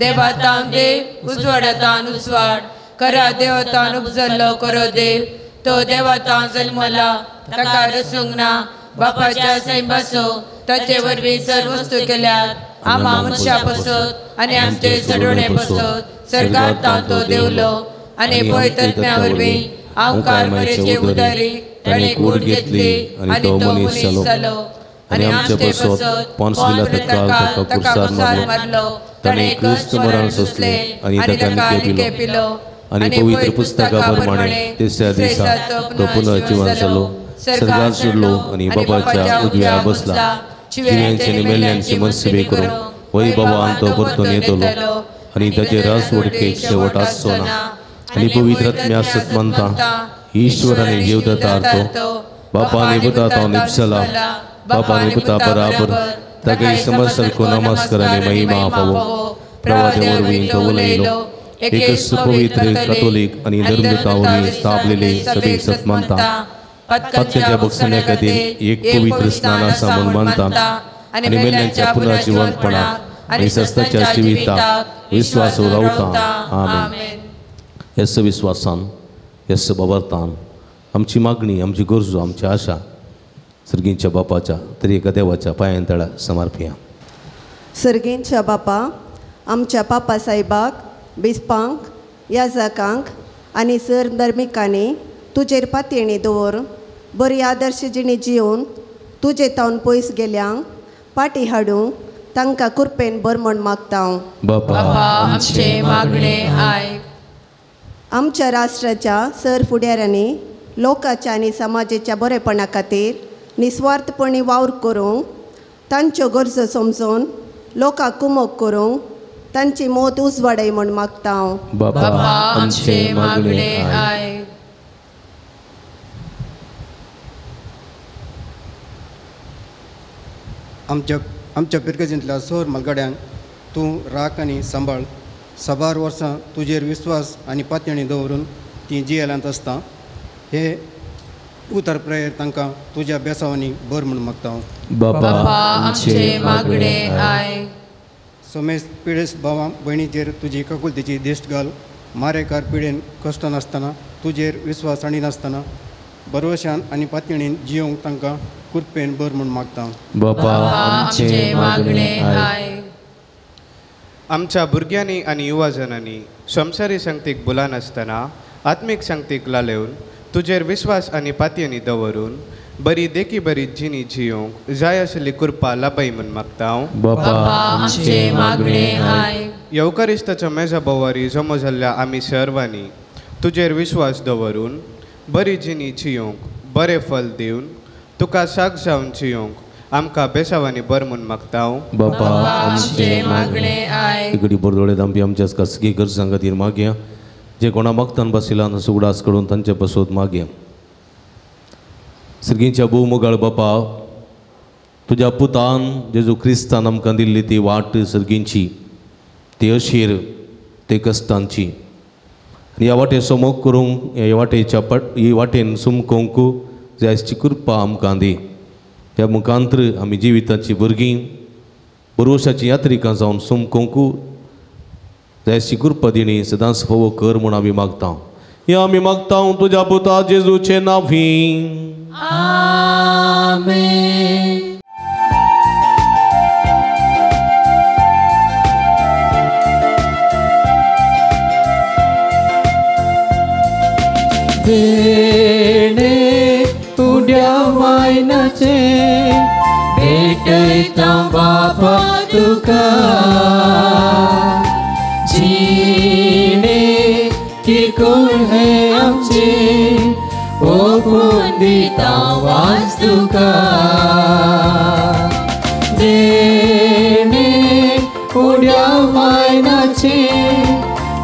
देवातां देव उजवाडातान उजवाड करा देवतान उपजल्लो करो देव तो देवातां जल्मला ताका रसूंक ना बापाच्या सैंबासो ताचे वरवीं सर्व वस्तू केल्यात आमा मनशां पसत आनी आमचे सडवणे पसत सर्गात तो देवलो आनी पवित्र वरवीं आमकार मरेचे उदारी ताणें कूड घेतली आनी तो मनीस जालो आनी आमचे पसत पोन्स पिलाताक ताका कुर्सार मारलो ताणें क्रिस्त मरण सोंसलें आनी ताका निके पिलो आनी पवित्र पुस्तका प्रमाणे तिसऱ्या दिसा तो पुनर्जिवन जालो सर्गात सोडलो आनी बाबाच्या उजव्या बसला जिव्यांची आनी मेल्ल्यांची मनसुबी करूंक वय बाबान तो परतून येतलो आनी ताचे रास वडकेक शेवट आसचो ना आनी पवित्र आत्म्या सतमंता ईश्वर आनी जीवदातार तो बापा आनी पुता तो निपसला बापा आनी पुता बराबर ताका समज सारको नमस्कार आनी महिमा फावो प्रवाद्या वरवीं तो उलयलो एकच पवित्र कॅथोलीक आनी धर्मदूता वरवीं स्थापलेले सभेक सतमंता पत्त्याच्या बक्षण्या खातीर एक पवित्र स्नान आसा म्हूण मानता आनी मेल्ल्यांच्या पुनर्जिवंतपणाक आनी सस्ताच्या जिविताक विस्वास रावता. आमेन. ह्याच विस्वासान ह्याच बाबरतान आमची मागणी आमची गरजो आमची आशा सर्गींच्या बापाच्या तरी एका देवाच्या पांयां तळा समर्पया. सर्गींच्या बापा आमच्या पापा साहेबाक बिस्पांक याजकांक आनी सर धर्मिकांनी तुजेर पातयेणी दवर बरी आदर्श जिणी जिवन तुजे तावन पयस गेल्यांक पाटी हाडूंक तांकां कुरपेन बर म्हण मागता. बापा आमचे मागणे आयक. आमच्या राष्ट्राच्या सर फुडाऱ्यांनी लोकांच्या आनी समाजाच्या बरेपणा खातीर निस्वार्थपणी वावर करूंक तांच्यो गरजो समजून लोकांक कुमोक करूंक तांची मत उजवाडाय म्हण मागता. बापा आमचे मागणे आयक. आमच्या आमच्या पिरगजींतल्या सोर मालगाड्यांक तूं राख आनी सांबाळ. साबार वर्सां तुजेर विस्वास आनी पातयणी दवरून तीं जियेल्यांत आसता हे उतर प्रेयर तांकां तुज्या बेसावांनी बर म्हूण मागता हांव. बापा आमचे मागणे आयक. समेस्त पिडेस्त भावां भयणीचेर तुजी काकुलतेची दिश्ट घाल. मारेकार पिडेन कश्ट नासतना तुजेर विस्वास हाडिनासतना बरवशान आनी पातयणीन जियोंक तांकां कुरपेन बर म्हूण मागता. बापा आमचे मागणे आयक. आमच्या भुरग्यांनी आनी युवाजनांनी संवसारी संगतीक भुलनासतना आत्मीक संगतीक लालेवन तुजेर विस्वास आनी पातयेनी दवरून बरी देखी बरी जिणी जियोंक जाय आशिल्ली कृपा लाभय म्हूण मागता हांव. बापा आमचे मागणे आयक. येवकारिस्ताच्या मेजा भोवारी जमो जाल्ल्या आमी सर्वांनी तुजेर विस्वास दवरून बरी जिणी जियोंक बरें फल दिवन तुका साक जावन जियोंक आमकां बेसावांनी बर म्हूण मागता हांव. बापा आमचे मागणे आयक. इकडे बोरदोळे दामपी आमच्या खासगी गरजां खातीर मागया जे कोणा मागतान बशिल्ला तांचो उगडास करून तांचे पसोत मागया. सर्गींच्या भोव मोगाळ बापा तुज्या पुतान जेजू क्रिस्तान आमकां दिल्ली ती वाट सर्गींची ती अशीर ते कश्टांची आनी ह्या वाटे समोग करूंक ह्या वाटेच्या पट ही वाटेन सुमकोंक जायची कृपा आमकां दी. ह्या मुखांत्र आमी जिविताची भुरगीं बरोवशाची यात्रिकां जावन सुमकोंक जायची कृपा दिणी सदांच फावो कर म्हूण आमी मागता. ह्या आमी मागता तुज्या पुता जेजूचे नांवी. आमेन. देणे उड्या वायनाचे भेटयता बापा तुका जिणे किरकोळ हे आमचे ओपून दिता वाज तुका. देणे उड्या वायनाचे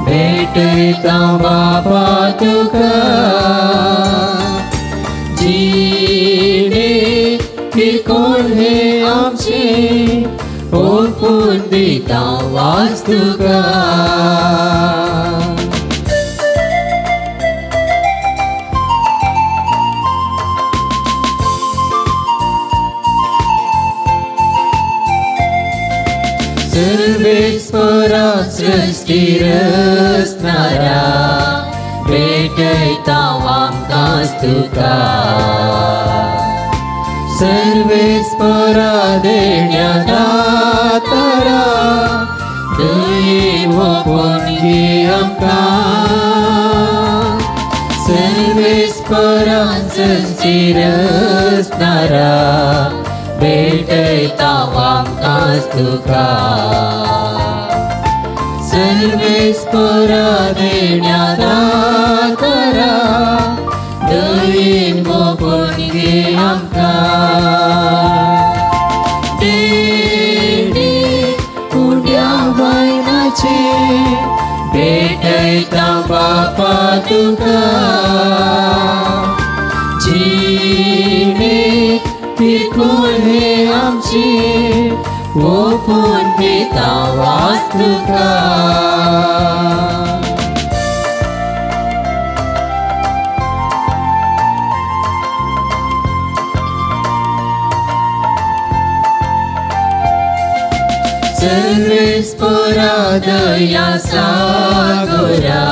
भेटयता बापा तुका जिणे किरकोळ हे आमचे ओपून वास तुका. सर्वेस्परा सृष्टी रचणारा भेटयता आमकां तुका. सर्वेस्परा देण्या दातारा दयेन ओपून घे आमकां. सर्वेस्परा सृष्टी रचणारा भेटयता आमकां तुका. सर्वेस्परा देण्या दातारा दयेन ओपून घे आमकां. देणे उड्या वायनाचे भेटयता बापा तुका. जिणे पिरकोळ हे आमचे ओपून दिता वास तुका. सर्वेस्परा दया सागोरा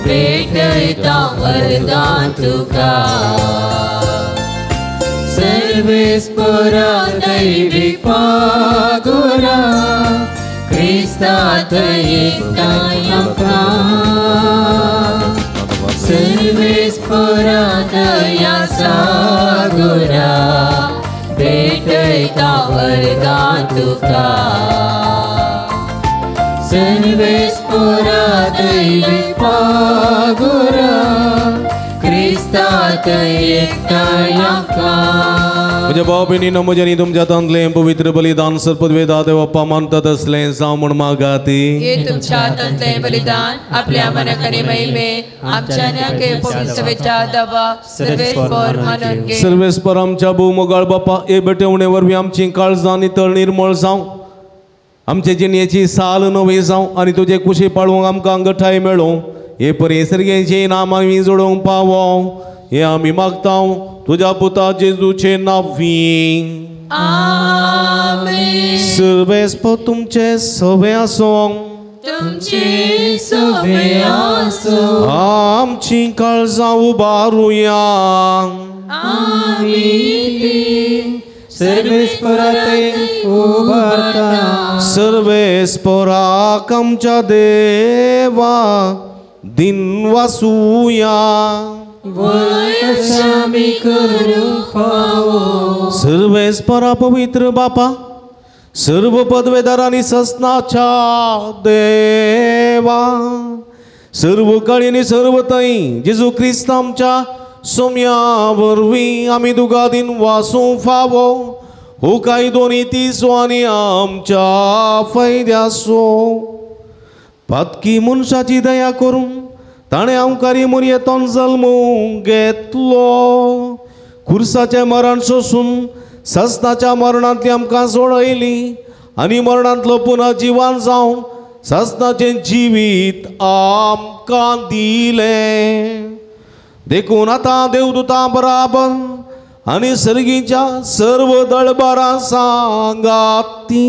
भेटयता वरदान तुका. सर्वेस्परा दैवी पागोरा क्रिस्ता थंय आमकां. सर्वेस्परा दया सागोरा भेटयता वरदान तुका. सर्वेस्परा दैवी पागोरा क्रिस्ता थंय आमकां. म्हज्या भाव भयणीनो म्हज्या आनी तुमच्या हातांतलें पवित्र बलिदान सर्पवेदा देवप्पा मानतात असलें जावं म्हूण मागाती. हे तुमच्या हातांतलें बलिदान आपल्या मनाक आनी महिमे आमच्या पवित्र दबा सर्वेस्पर मानून घे. सर्वेस्पर आमच्या भोव मोगाळ बापा हे भेटवणे वरवीं आमची काळजां नितळ निर्मळ जावं, आमचे जिणेची साल नवी जावं आनी तुजे कुशी पाळूंक आमकां गठाय मेळूं. हे परी सर्गेचें नाम आमी जोडूंक पावो हे आमी मागता तुज्या पुता जेजूचे नांवी. आमेन. सर्वेस्पर तुमचे सवे आसूं. तुमचे सवे आसूं. आमची काळजां उबारुया. आमी ती सर्वेस्परा ते उबारता. सर्वेस्पराक आमच्या देवा दिन वासुया. वय करूंक फावो. सर्वेस्परा पवित्र बापा सर्व पदवेदार आनी ससनाच्या देवा सर्व काळी आनी सर्व थंय जेजू क्रिस्त आमच्या सोम्या वरवीं आमी तुका दिन वासूंक फावो. हो कायदो नितीचो आनी आमच्या फायद्याचो. पातकी मनशाची दया करून ताणें आमकारी मुरयेतोन जल्म घेतलो. खुर्साचें मरण सोसून सस्नाच्या मरणांतली आमकां सोडयली आनी मरणांतलो पुनः जिवान जावन सस्नाचें जिवीत आमकां दिलें. देखून आतां देवदूतां बराबर आनी सर्गीच्या सर्व दळबारां सांगाती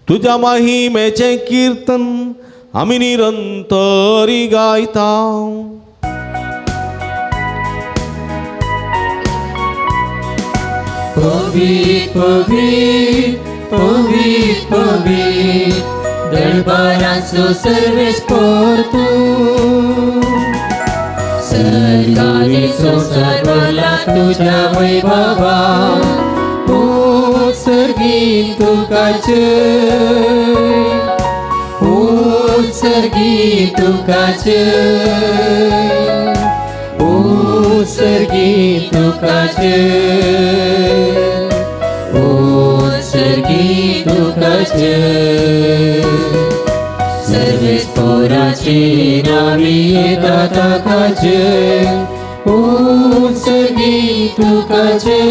तुज्या माहिमेचें किर्तन आमी निरंतरी गायता. पवीत पवीत पवीत पवीत दरबाराचो सर्वेस्पर तूं. सरकारी संवसार भरला तुज्या वैभवा. ओ सर्गीन तुका जय. ओ सर्गीन तुका जय. ओ सर्गीन तुका जय. ओ सर्गीन तुका जय. सर्वेस्पराचे नावी येता ताका जय. ओ सर्गीन तुका जय.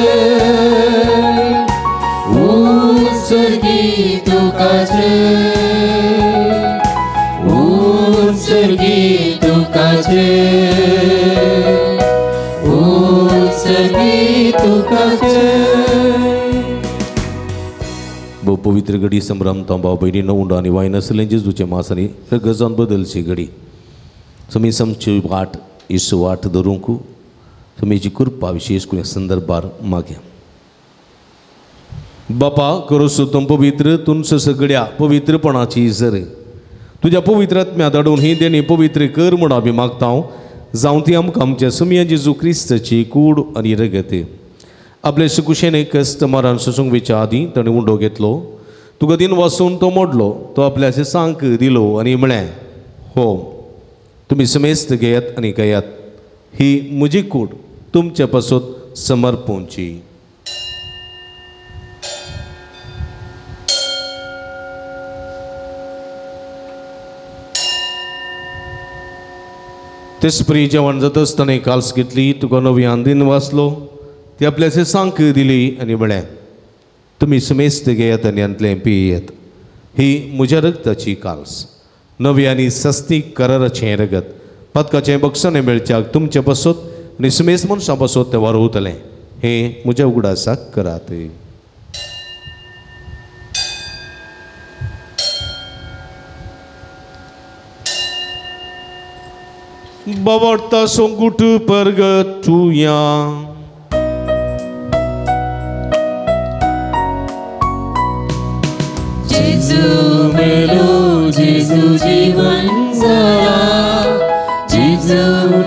ओ सर्गीन तुका जय. उत्सर्गी तुका जय, उत्सर्गी तुका जय। भोव पवित्र घडी संभ्रमता भाव भयणीनो उंडो आनी वायन आसलें जेजूचें मास आनी रगजान बदलची घडी समी समची वाट इसू वाट धरूंक तुमीची कृपा विशेष करून संदर्भार मागया। बापा करोसो तुम पवित्र तुमचं सगळ्या पवित्रपणाची जर तुज्या पवित्र आत्म्या धाडून ही देणी पवित्र कर म्हूण आमी मागता जावं ती आमकां आमच्या सुमया जेजू क्रिस्ताची कूड आनी रगत। आपले सुकुशेने कश्ट मरण सोसूंक वेच्या आदीं ताणें उंडो घेतलो, तुका दिन वासून तो मोडलो, तो आपल्या सांक दिलो आनी म्हळें, हो तुमी समेस्त घेयात आनी घेयात, ही म्हजी कूड तुमचे पासत समर्पूंची। तेच परी जेवण जातच ताणें काल्स घेतली, तुका नव्यान दिन वाचलो, ती आपल्याचे सांक दिली आनी म्हळें, तुमी समेस्त घेयात आनी हांतलें पियेत, ही म्हज्या रगताची काल्स, नवी आनी सस्ती कराराचें रगत, पातकाचें बक्षणें मेळच्याक तुमचे पासत आनी समेस्त मनशां पासत तें वारवतलें, हें म्हज्या उगडासाक करात। बाबा सोंगुट परगटुया जेजू मेलो जेजू जीवन जाला, जेजू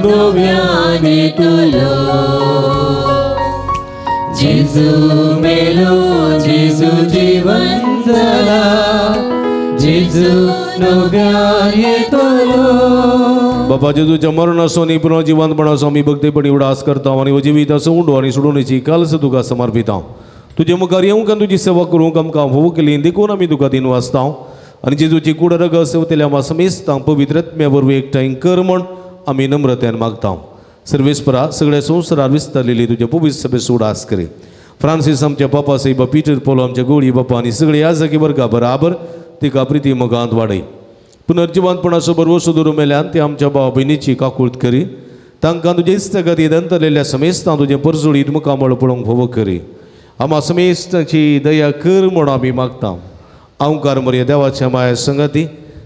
नव्यान येतलो, जेजू मेलो जेजू जीवन जाला, जेजू नव्यान येतलो। बाबा जेजूच्या मरणाचो आनी पुनर्जिवंतपणाचो आमी भक्तीपणी उडास करता आनी जिविताचो उंडो आनी सोडोवणेची कालस तुका समर्पिता। तुजे मुखार येवंक आनी तुजी सेवा करूंक आमकां भोव केली देखून आमी तुका दिन वाचता आनी जेजूची कूड रगत सेवतल्या आमकां समेस्तांक पवित्र आत्म्या वरवीं एकठांय कर म्हूण आमी नम्रतेन मागता। सर्वेस्परा सगळ्या संवसारार विस्तारलेली तुज्या पवित्र सभेचो उडास करी। फ्रांसीस आमच्या पापा साहेबा, पीटर पोलो आमच्या गोळी बापा आनी सगळे याजकी वर्गा बराबर तिका प्रिती मोगांत वाडय। पुनर्जिवंतपणाचो भरवसो दवरून मेल्यान ते आमच्या भाव भयणीची काकूळत करी, तांकां तुजे इश्टागती दंतलेल्या समेस्तां तुजें परजोळीत मुखामळ पळोवंक फावो करी। आमा समेस्तांची दया कर म्हूण आमी मागता। अंकार मरया देवाच्या माया संगती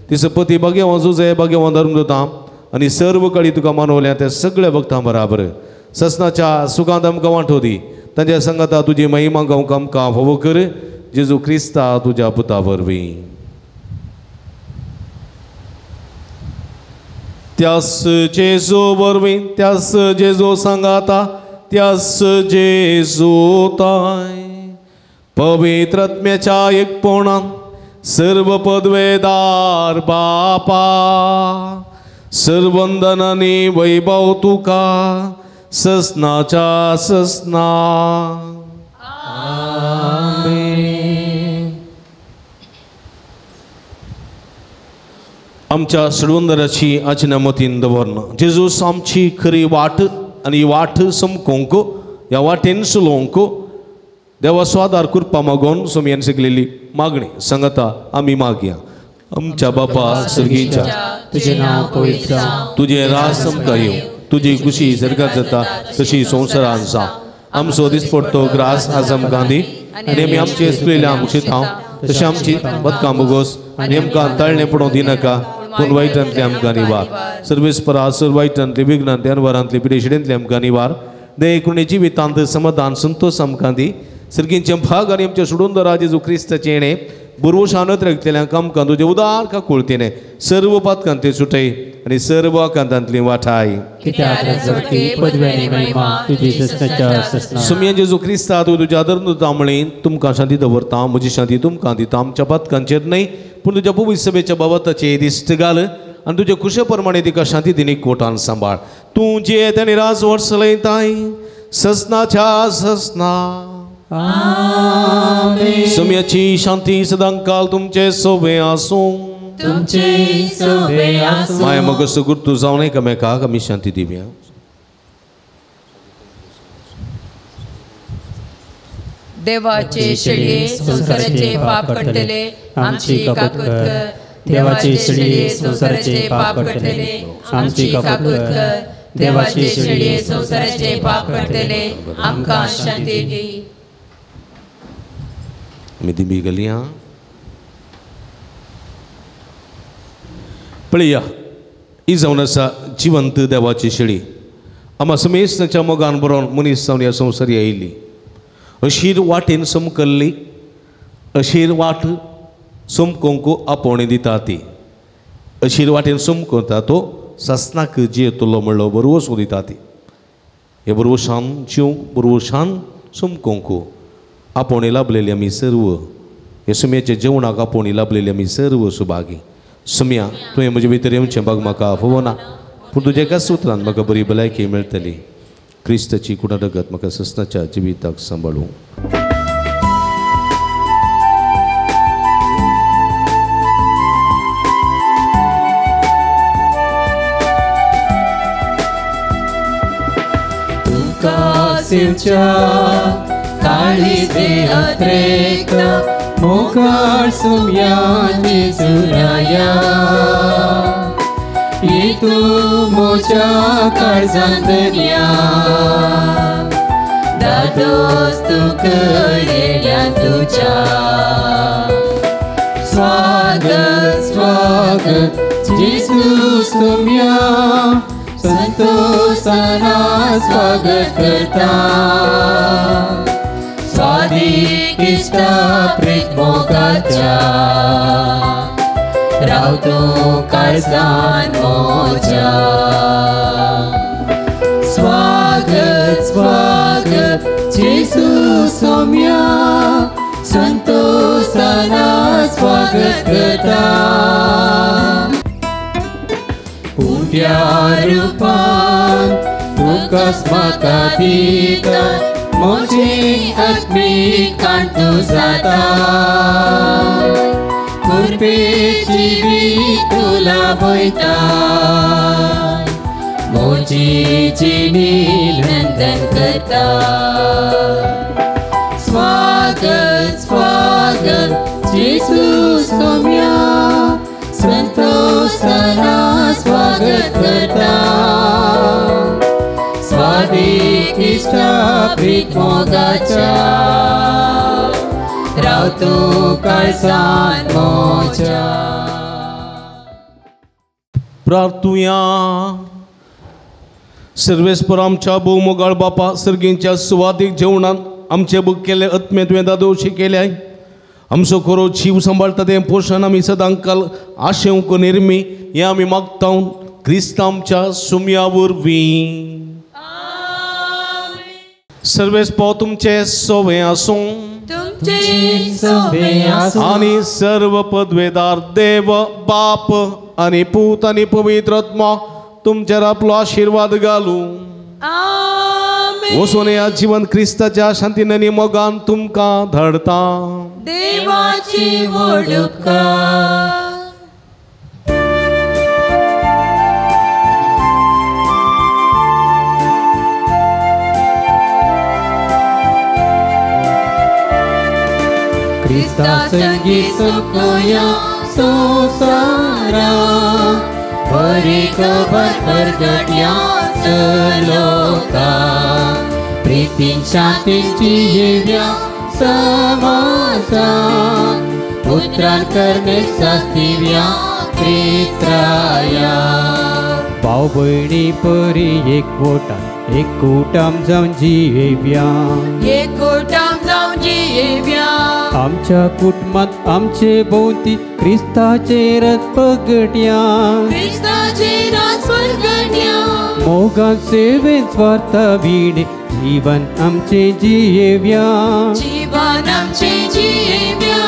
तिचो पती भाग्यवान जुजय भाग्यवान धर्म दिता आनी सर्व काळी तुका मानवल्या त्या सगळ्या भक्तां बराबर ससनाच्या सुखांत आमकां वांटो दी, तांच्या संगता तुजी महिमा गावंक आमकां फावो कर, जेजू क्रिस्ता तुज्या पुता वरवीं। त्यास जेजू वरवीं, त्यास जेजू सांगाता, त्यास जेजू ताय पवित्र आत्म्याच्या एकपणान सर्व पदवेदार बापा सर्वंदनानी वैभव तुका ससनाच्या ससना। आमच्या सडवंदराची आचना मतीन दवरना जेजूस आमची खरी वाट आनी वाट समकोंक ह्या वाटेन चलोवंक देवा स्वादार कृपा मागोवन सोमयान शिकलेली मागणी सांगता आमी मागया। आमच्या बापा सर्गीच्या तुझे नाव पवित्र जावं, तुजें राज आमकां येवं, तुजी खुशी सर्गात जाता तशी संवसारान जावं। आमचो दिसपडतो ग्रास आज आमकां दी आनी आमी आमचे चुकलेल्या आमक्षितां तशें आमची बदकां बोगोस आनी आमकां ताळणें पडोवंक दिनाका, पूण वायटांतले आमकां निवार। सर्वेस्परा सर वायटांतले विघ्नांतले अनवरांतले पिडेशिडेंतले आमकां निवार। दये जिवितांत समाधान संतोष आमकां दी। सर्गींचे भाग आनी आमच्या सोडून दरा जेजू क्रिस्ताचें येणें बुरवशानत रगतल्यांक आमकां तुजें उदार काकुळतेने सर्व पातकांते सुटय आनी सर्व आकांतांतली वाठाय। सुमया जेजू क्रिस्ता तूं तुज्या आदर म्हळी तुमकां शांती दवरता, म्हजी शांती तुमकां दिता। आमच्या पातकांचेर न्हय पूण तुज्या पवित्र सभेच्या बाबताचे दिश्ट घाल आनी तुज्या खुशे प्रमाणे तिका शांती दिनी कोटान सांबाळ। तूं जे आनी राज वर्स लयताय ससनाच्या ससना। सम्याची शांती सदांकाल तुमचे सोबे आसूं, तुमचे सोबे आसूं। माया मग सुगुर्तू जावं एकामेकाक आमी शांती दिवया। देवाचे शेळये संवसाराचे पाप काडटले आमची काकूत कर, देवाचे शेळये संवसाराचे पाप काडटले आमची काकूत कर. देवाचे शेळये संवसाराचे पाप काडटले आमकां शांती दी. आमी दिमी घालया. पळया ही जावन आसा जिवंत देवाची शेळी. आमा समेस्ताच्या मोगान बरोवन मनीस जावन ह्या संवसारी आयिल्ली. अशीर वाटेन समकल्ली, अशीर वाट समकोंक आपोवणें दिता ती. अशीर वाटेन समकता तो सासनाक जियेतलो म्हणलो बरवसो दिता ती. हे बरवशान जिवंक बरवशान समकोंक आपोवणें लाभलेली आमी सर्व. हे सुम्याच्या जेवणाक आपोवणें लाभलेली आमी सर्व सुभागी. सुम्या तुवें म्हजे भितर येवचें बाग म्हाका आफोवना, पूण तुज्या एकाच सुत्रान म्हाका बरी भलायकी मेळटली. क्रिस्ताची कुणा रगत म्हाका ससनाच्या जिविताक सांबाळूं. तुका सेवच्या काळीजे अत्रेकता मोगाळ सुम्या जेजुराया. येतू मोज्या काळजांत दर्या दादोस तुका येल्या तुज्या. स्वागत स्वागत जेजू सुम्या संतोषाना स्वागत करता. स्वादीक इश्टा प्रीत मोगाच्या राव तूं काळजान मोज्या. स्वागत स्वागत जेजू सोम्या संतोषाना स्वागत करता. उंट्या रुपान तुकाच म्हाका दिता म्हजी आत्मीक कांतू जाता. कृपे जिवीत तुला वयता म्हजी जिणी नंदन करता. स्वागत स्वागत जेजू सोम्या संतोषाना स्वागत करता. स्वादीक इश्टा प्रीत मोगाच्या राव तूं काळजान मोज्या. प्रार्थुया. सर्वेस्पर आमच्या भोवमोगाळ बापा, सर्गींच्या सुवादीक जेवणान आमचे बुक केले आत्मे तुवें दादोशी केल्याय. आमचो खरो जीव सांबाळटा तें पोशण आमी सदांकाल आशेवंक निर्मी हें आमी मागता क्रिस्त आमच्या सुम्या वरवीं. सर्वेस पाव तुमचे सोवे आसूं आनी सर्व पदवेदार देव बाप आनी पूत आनी पवित्र आत्मा तुमचेर आपलो आशिर्वाद घालूं. वचून ह्या जिवन क्रिस्ताच्या शांतीन आनी मोगान तुमकां धाडता. देवाची व्हड उपकार. क्रिस्ता संगी सुखया संवसारा बरी खबर परगट्या लोका. प्रितीन शांतीची येव्या समाजान पुत्रान करणे सास्तिव्या क्रिस्ताया. भाव भयणी परी एकवटान एकूटाम जावन जियेव्या एकूटाम जावन जियेव्या. आमच्या कुटुंबात आमचे भोंवती क्रिस्ताचे रथ पगट्या क्रिस्ताचे रथ पगट्या. मोगान सेवेन स्वार्था विणे जीवन आमचे जियेव्या जीवन आमचे जियेव्या.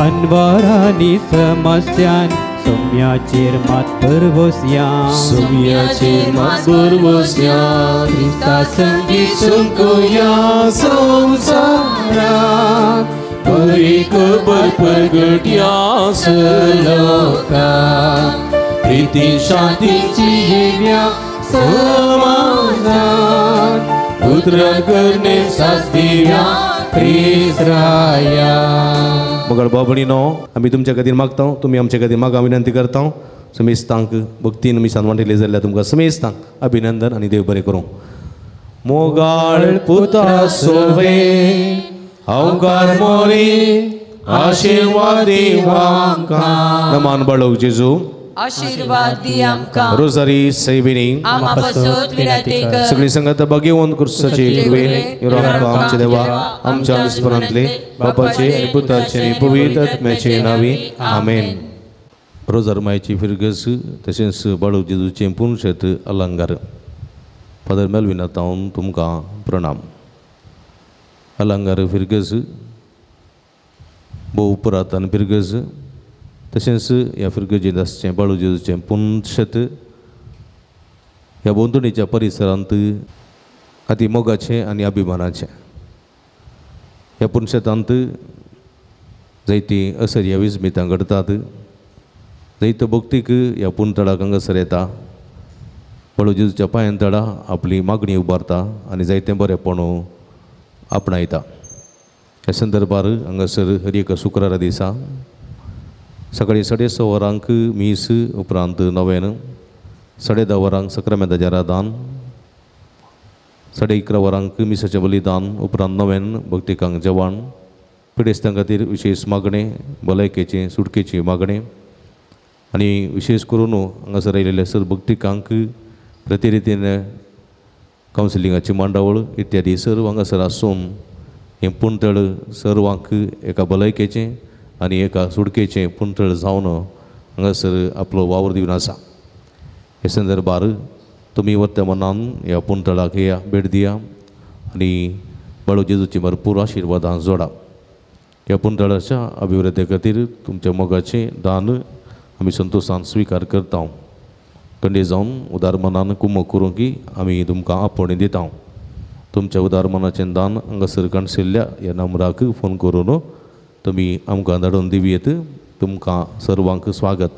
अनवारांनी समस्यान सोम्याचेर मात भरवसया सोम्याचेर मात भरवसया. क्रिस्ता संगी सुंकुया संवसारा बरी खबर परगट्या लोका. प्रिती शांतीची येव्या समाजान पुत्र करणे सास्तिव्या क्रिस्ताया. मगर बाबणीनो आमी तुमच्या खातीर मागता, तुमी आमच्या खातीर मागा विनंती करता। समेस्तांक भक्तीन मिसान वांटिल्ले जाल्यार तुमकां समेस्तांक अभिनंदन आनी देव बरें करूं। मोगाळ पुता सोवे हांवकार मोरी आशिर्वाद दिवांका। नमान बाळोक जेजू आशीर्वाद दी आमकां। रोजारी सैबिनी आमा पासत विनंती कर। सगळी संगत बघेवन क्रिस्ताचे कृपेन आमच्या देवा आमच्या अनुस्मरणांतले बापाचे आनी पुताचे आनी पवित्र आत्म्याचे नांवी आमेन। रोजार मायची फिरगस तशेंच बाळू जेजूचें पुनशेत अलंकार। फादर मेलविना तावन तुमकां प्रणाम। अलंकार फिरगस भोव पुरातन फिरगस तशेंच ह्या फिरगजेंत आसचें बाळू जेजूचें पुनशेत ह्या भोंवतणीच्या परिसरांत अती मोगाचें आनी अभिमानाचें। ह्या पुनशेतांत जायतीं असर्या विस्मितां घडटात, जायतो भक्तीक ह्या पुनतळाक हांगासर येता, बाळू जेजूच्या पांयां तळा आपली मागणी उबारता आनी जायतें बरेंपण आपणायता। ह्या संदर्भार हांगासर हर एका शुक्रारा दिसा सकाळी 6:30 वरांक मीस, उपरांत नवेन 10:30 वरांक सक्रामेंताचें आराधन, 11:30 वरांक मिसाचें बलिदान, उपरांत नवेन भक्तिकांक जेवण, पिडेस्तां खातीर विशेश मागणें, भलायकेचें सुटकेचें मागणें आनी विशेश करून हांगासर आयिल्ले सर भक्तिकांक प्रतिरितीन कावन्सिलिंगाची मांडावळ इत्यादी सर्व हांगासर आसून हें पुणतळ सर्वांक एका भलायकेचें आनी एका सुटकेचें पुणतळ जावन हांगासर आपलो वावर दिवन आसा। हे संदर्भार तुमी वत्या मनान ह्या पुणतळाक या भेट दिया आनी बाळू जेजूची भरपूर आशिर्वादां जोडा। ह्या पुणतळाच्या अभिवृद्धी खातीर तुमच्या मोगाचें दान आमी संतोशान स्विकार करता। कंडे जावन उदार मनान कुमक करूंक की आमी तुमकां आपोवणें दिता। तुमच्या उदार मनाचें दान हांगासर काणशिल्ल्या ह्या नंबराक फोन करून तुमी आमकां धाडून दिवयेत। तुमकां सर्वांक स्वागत।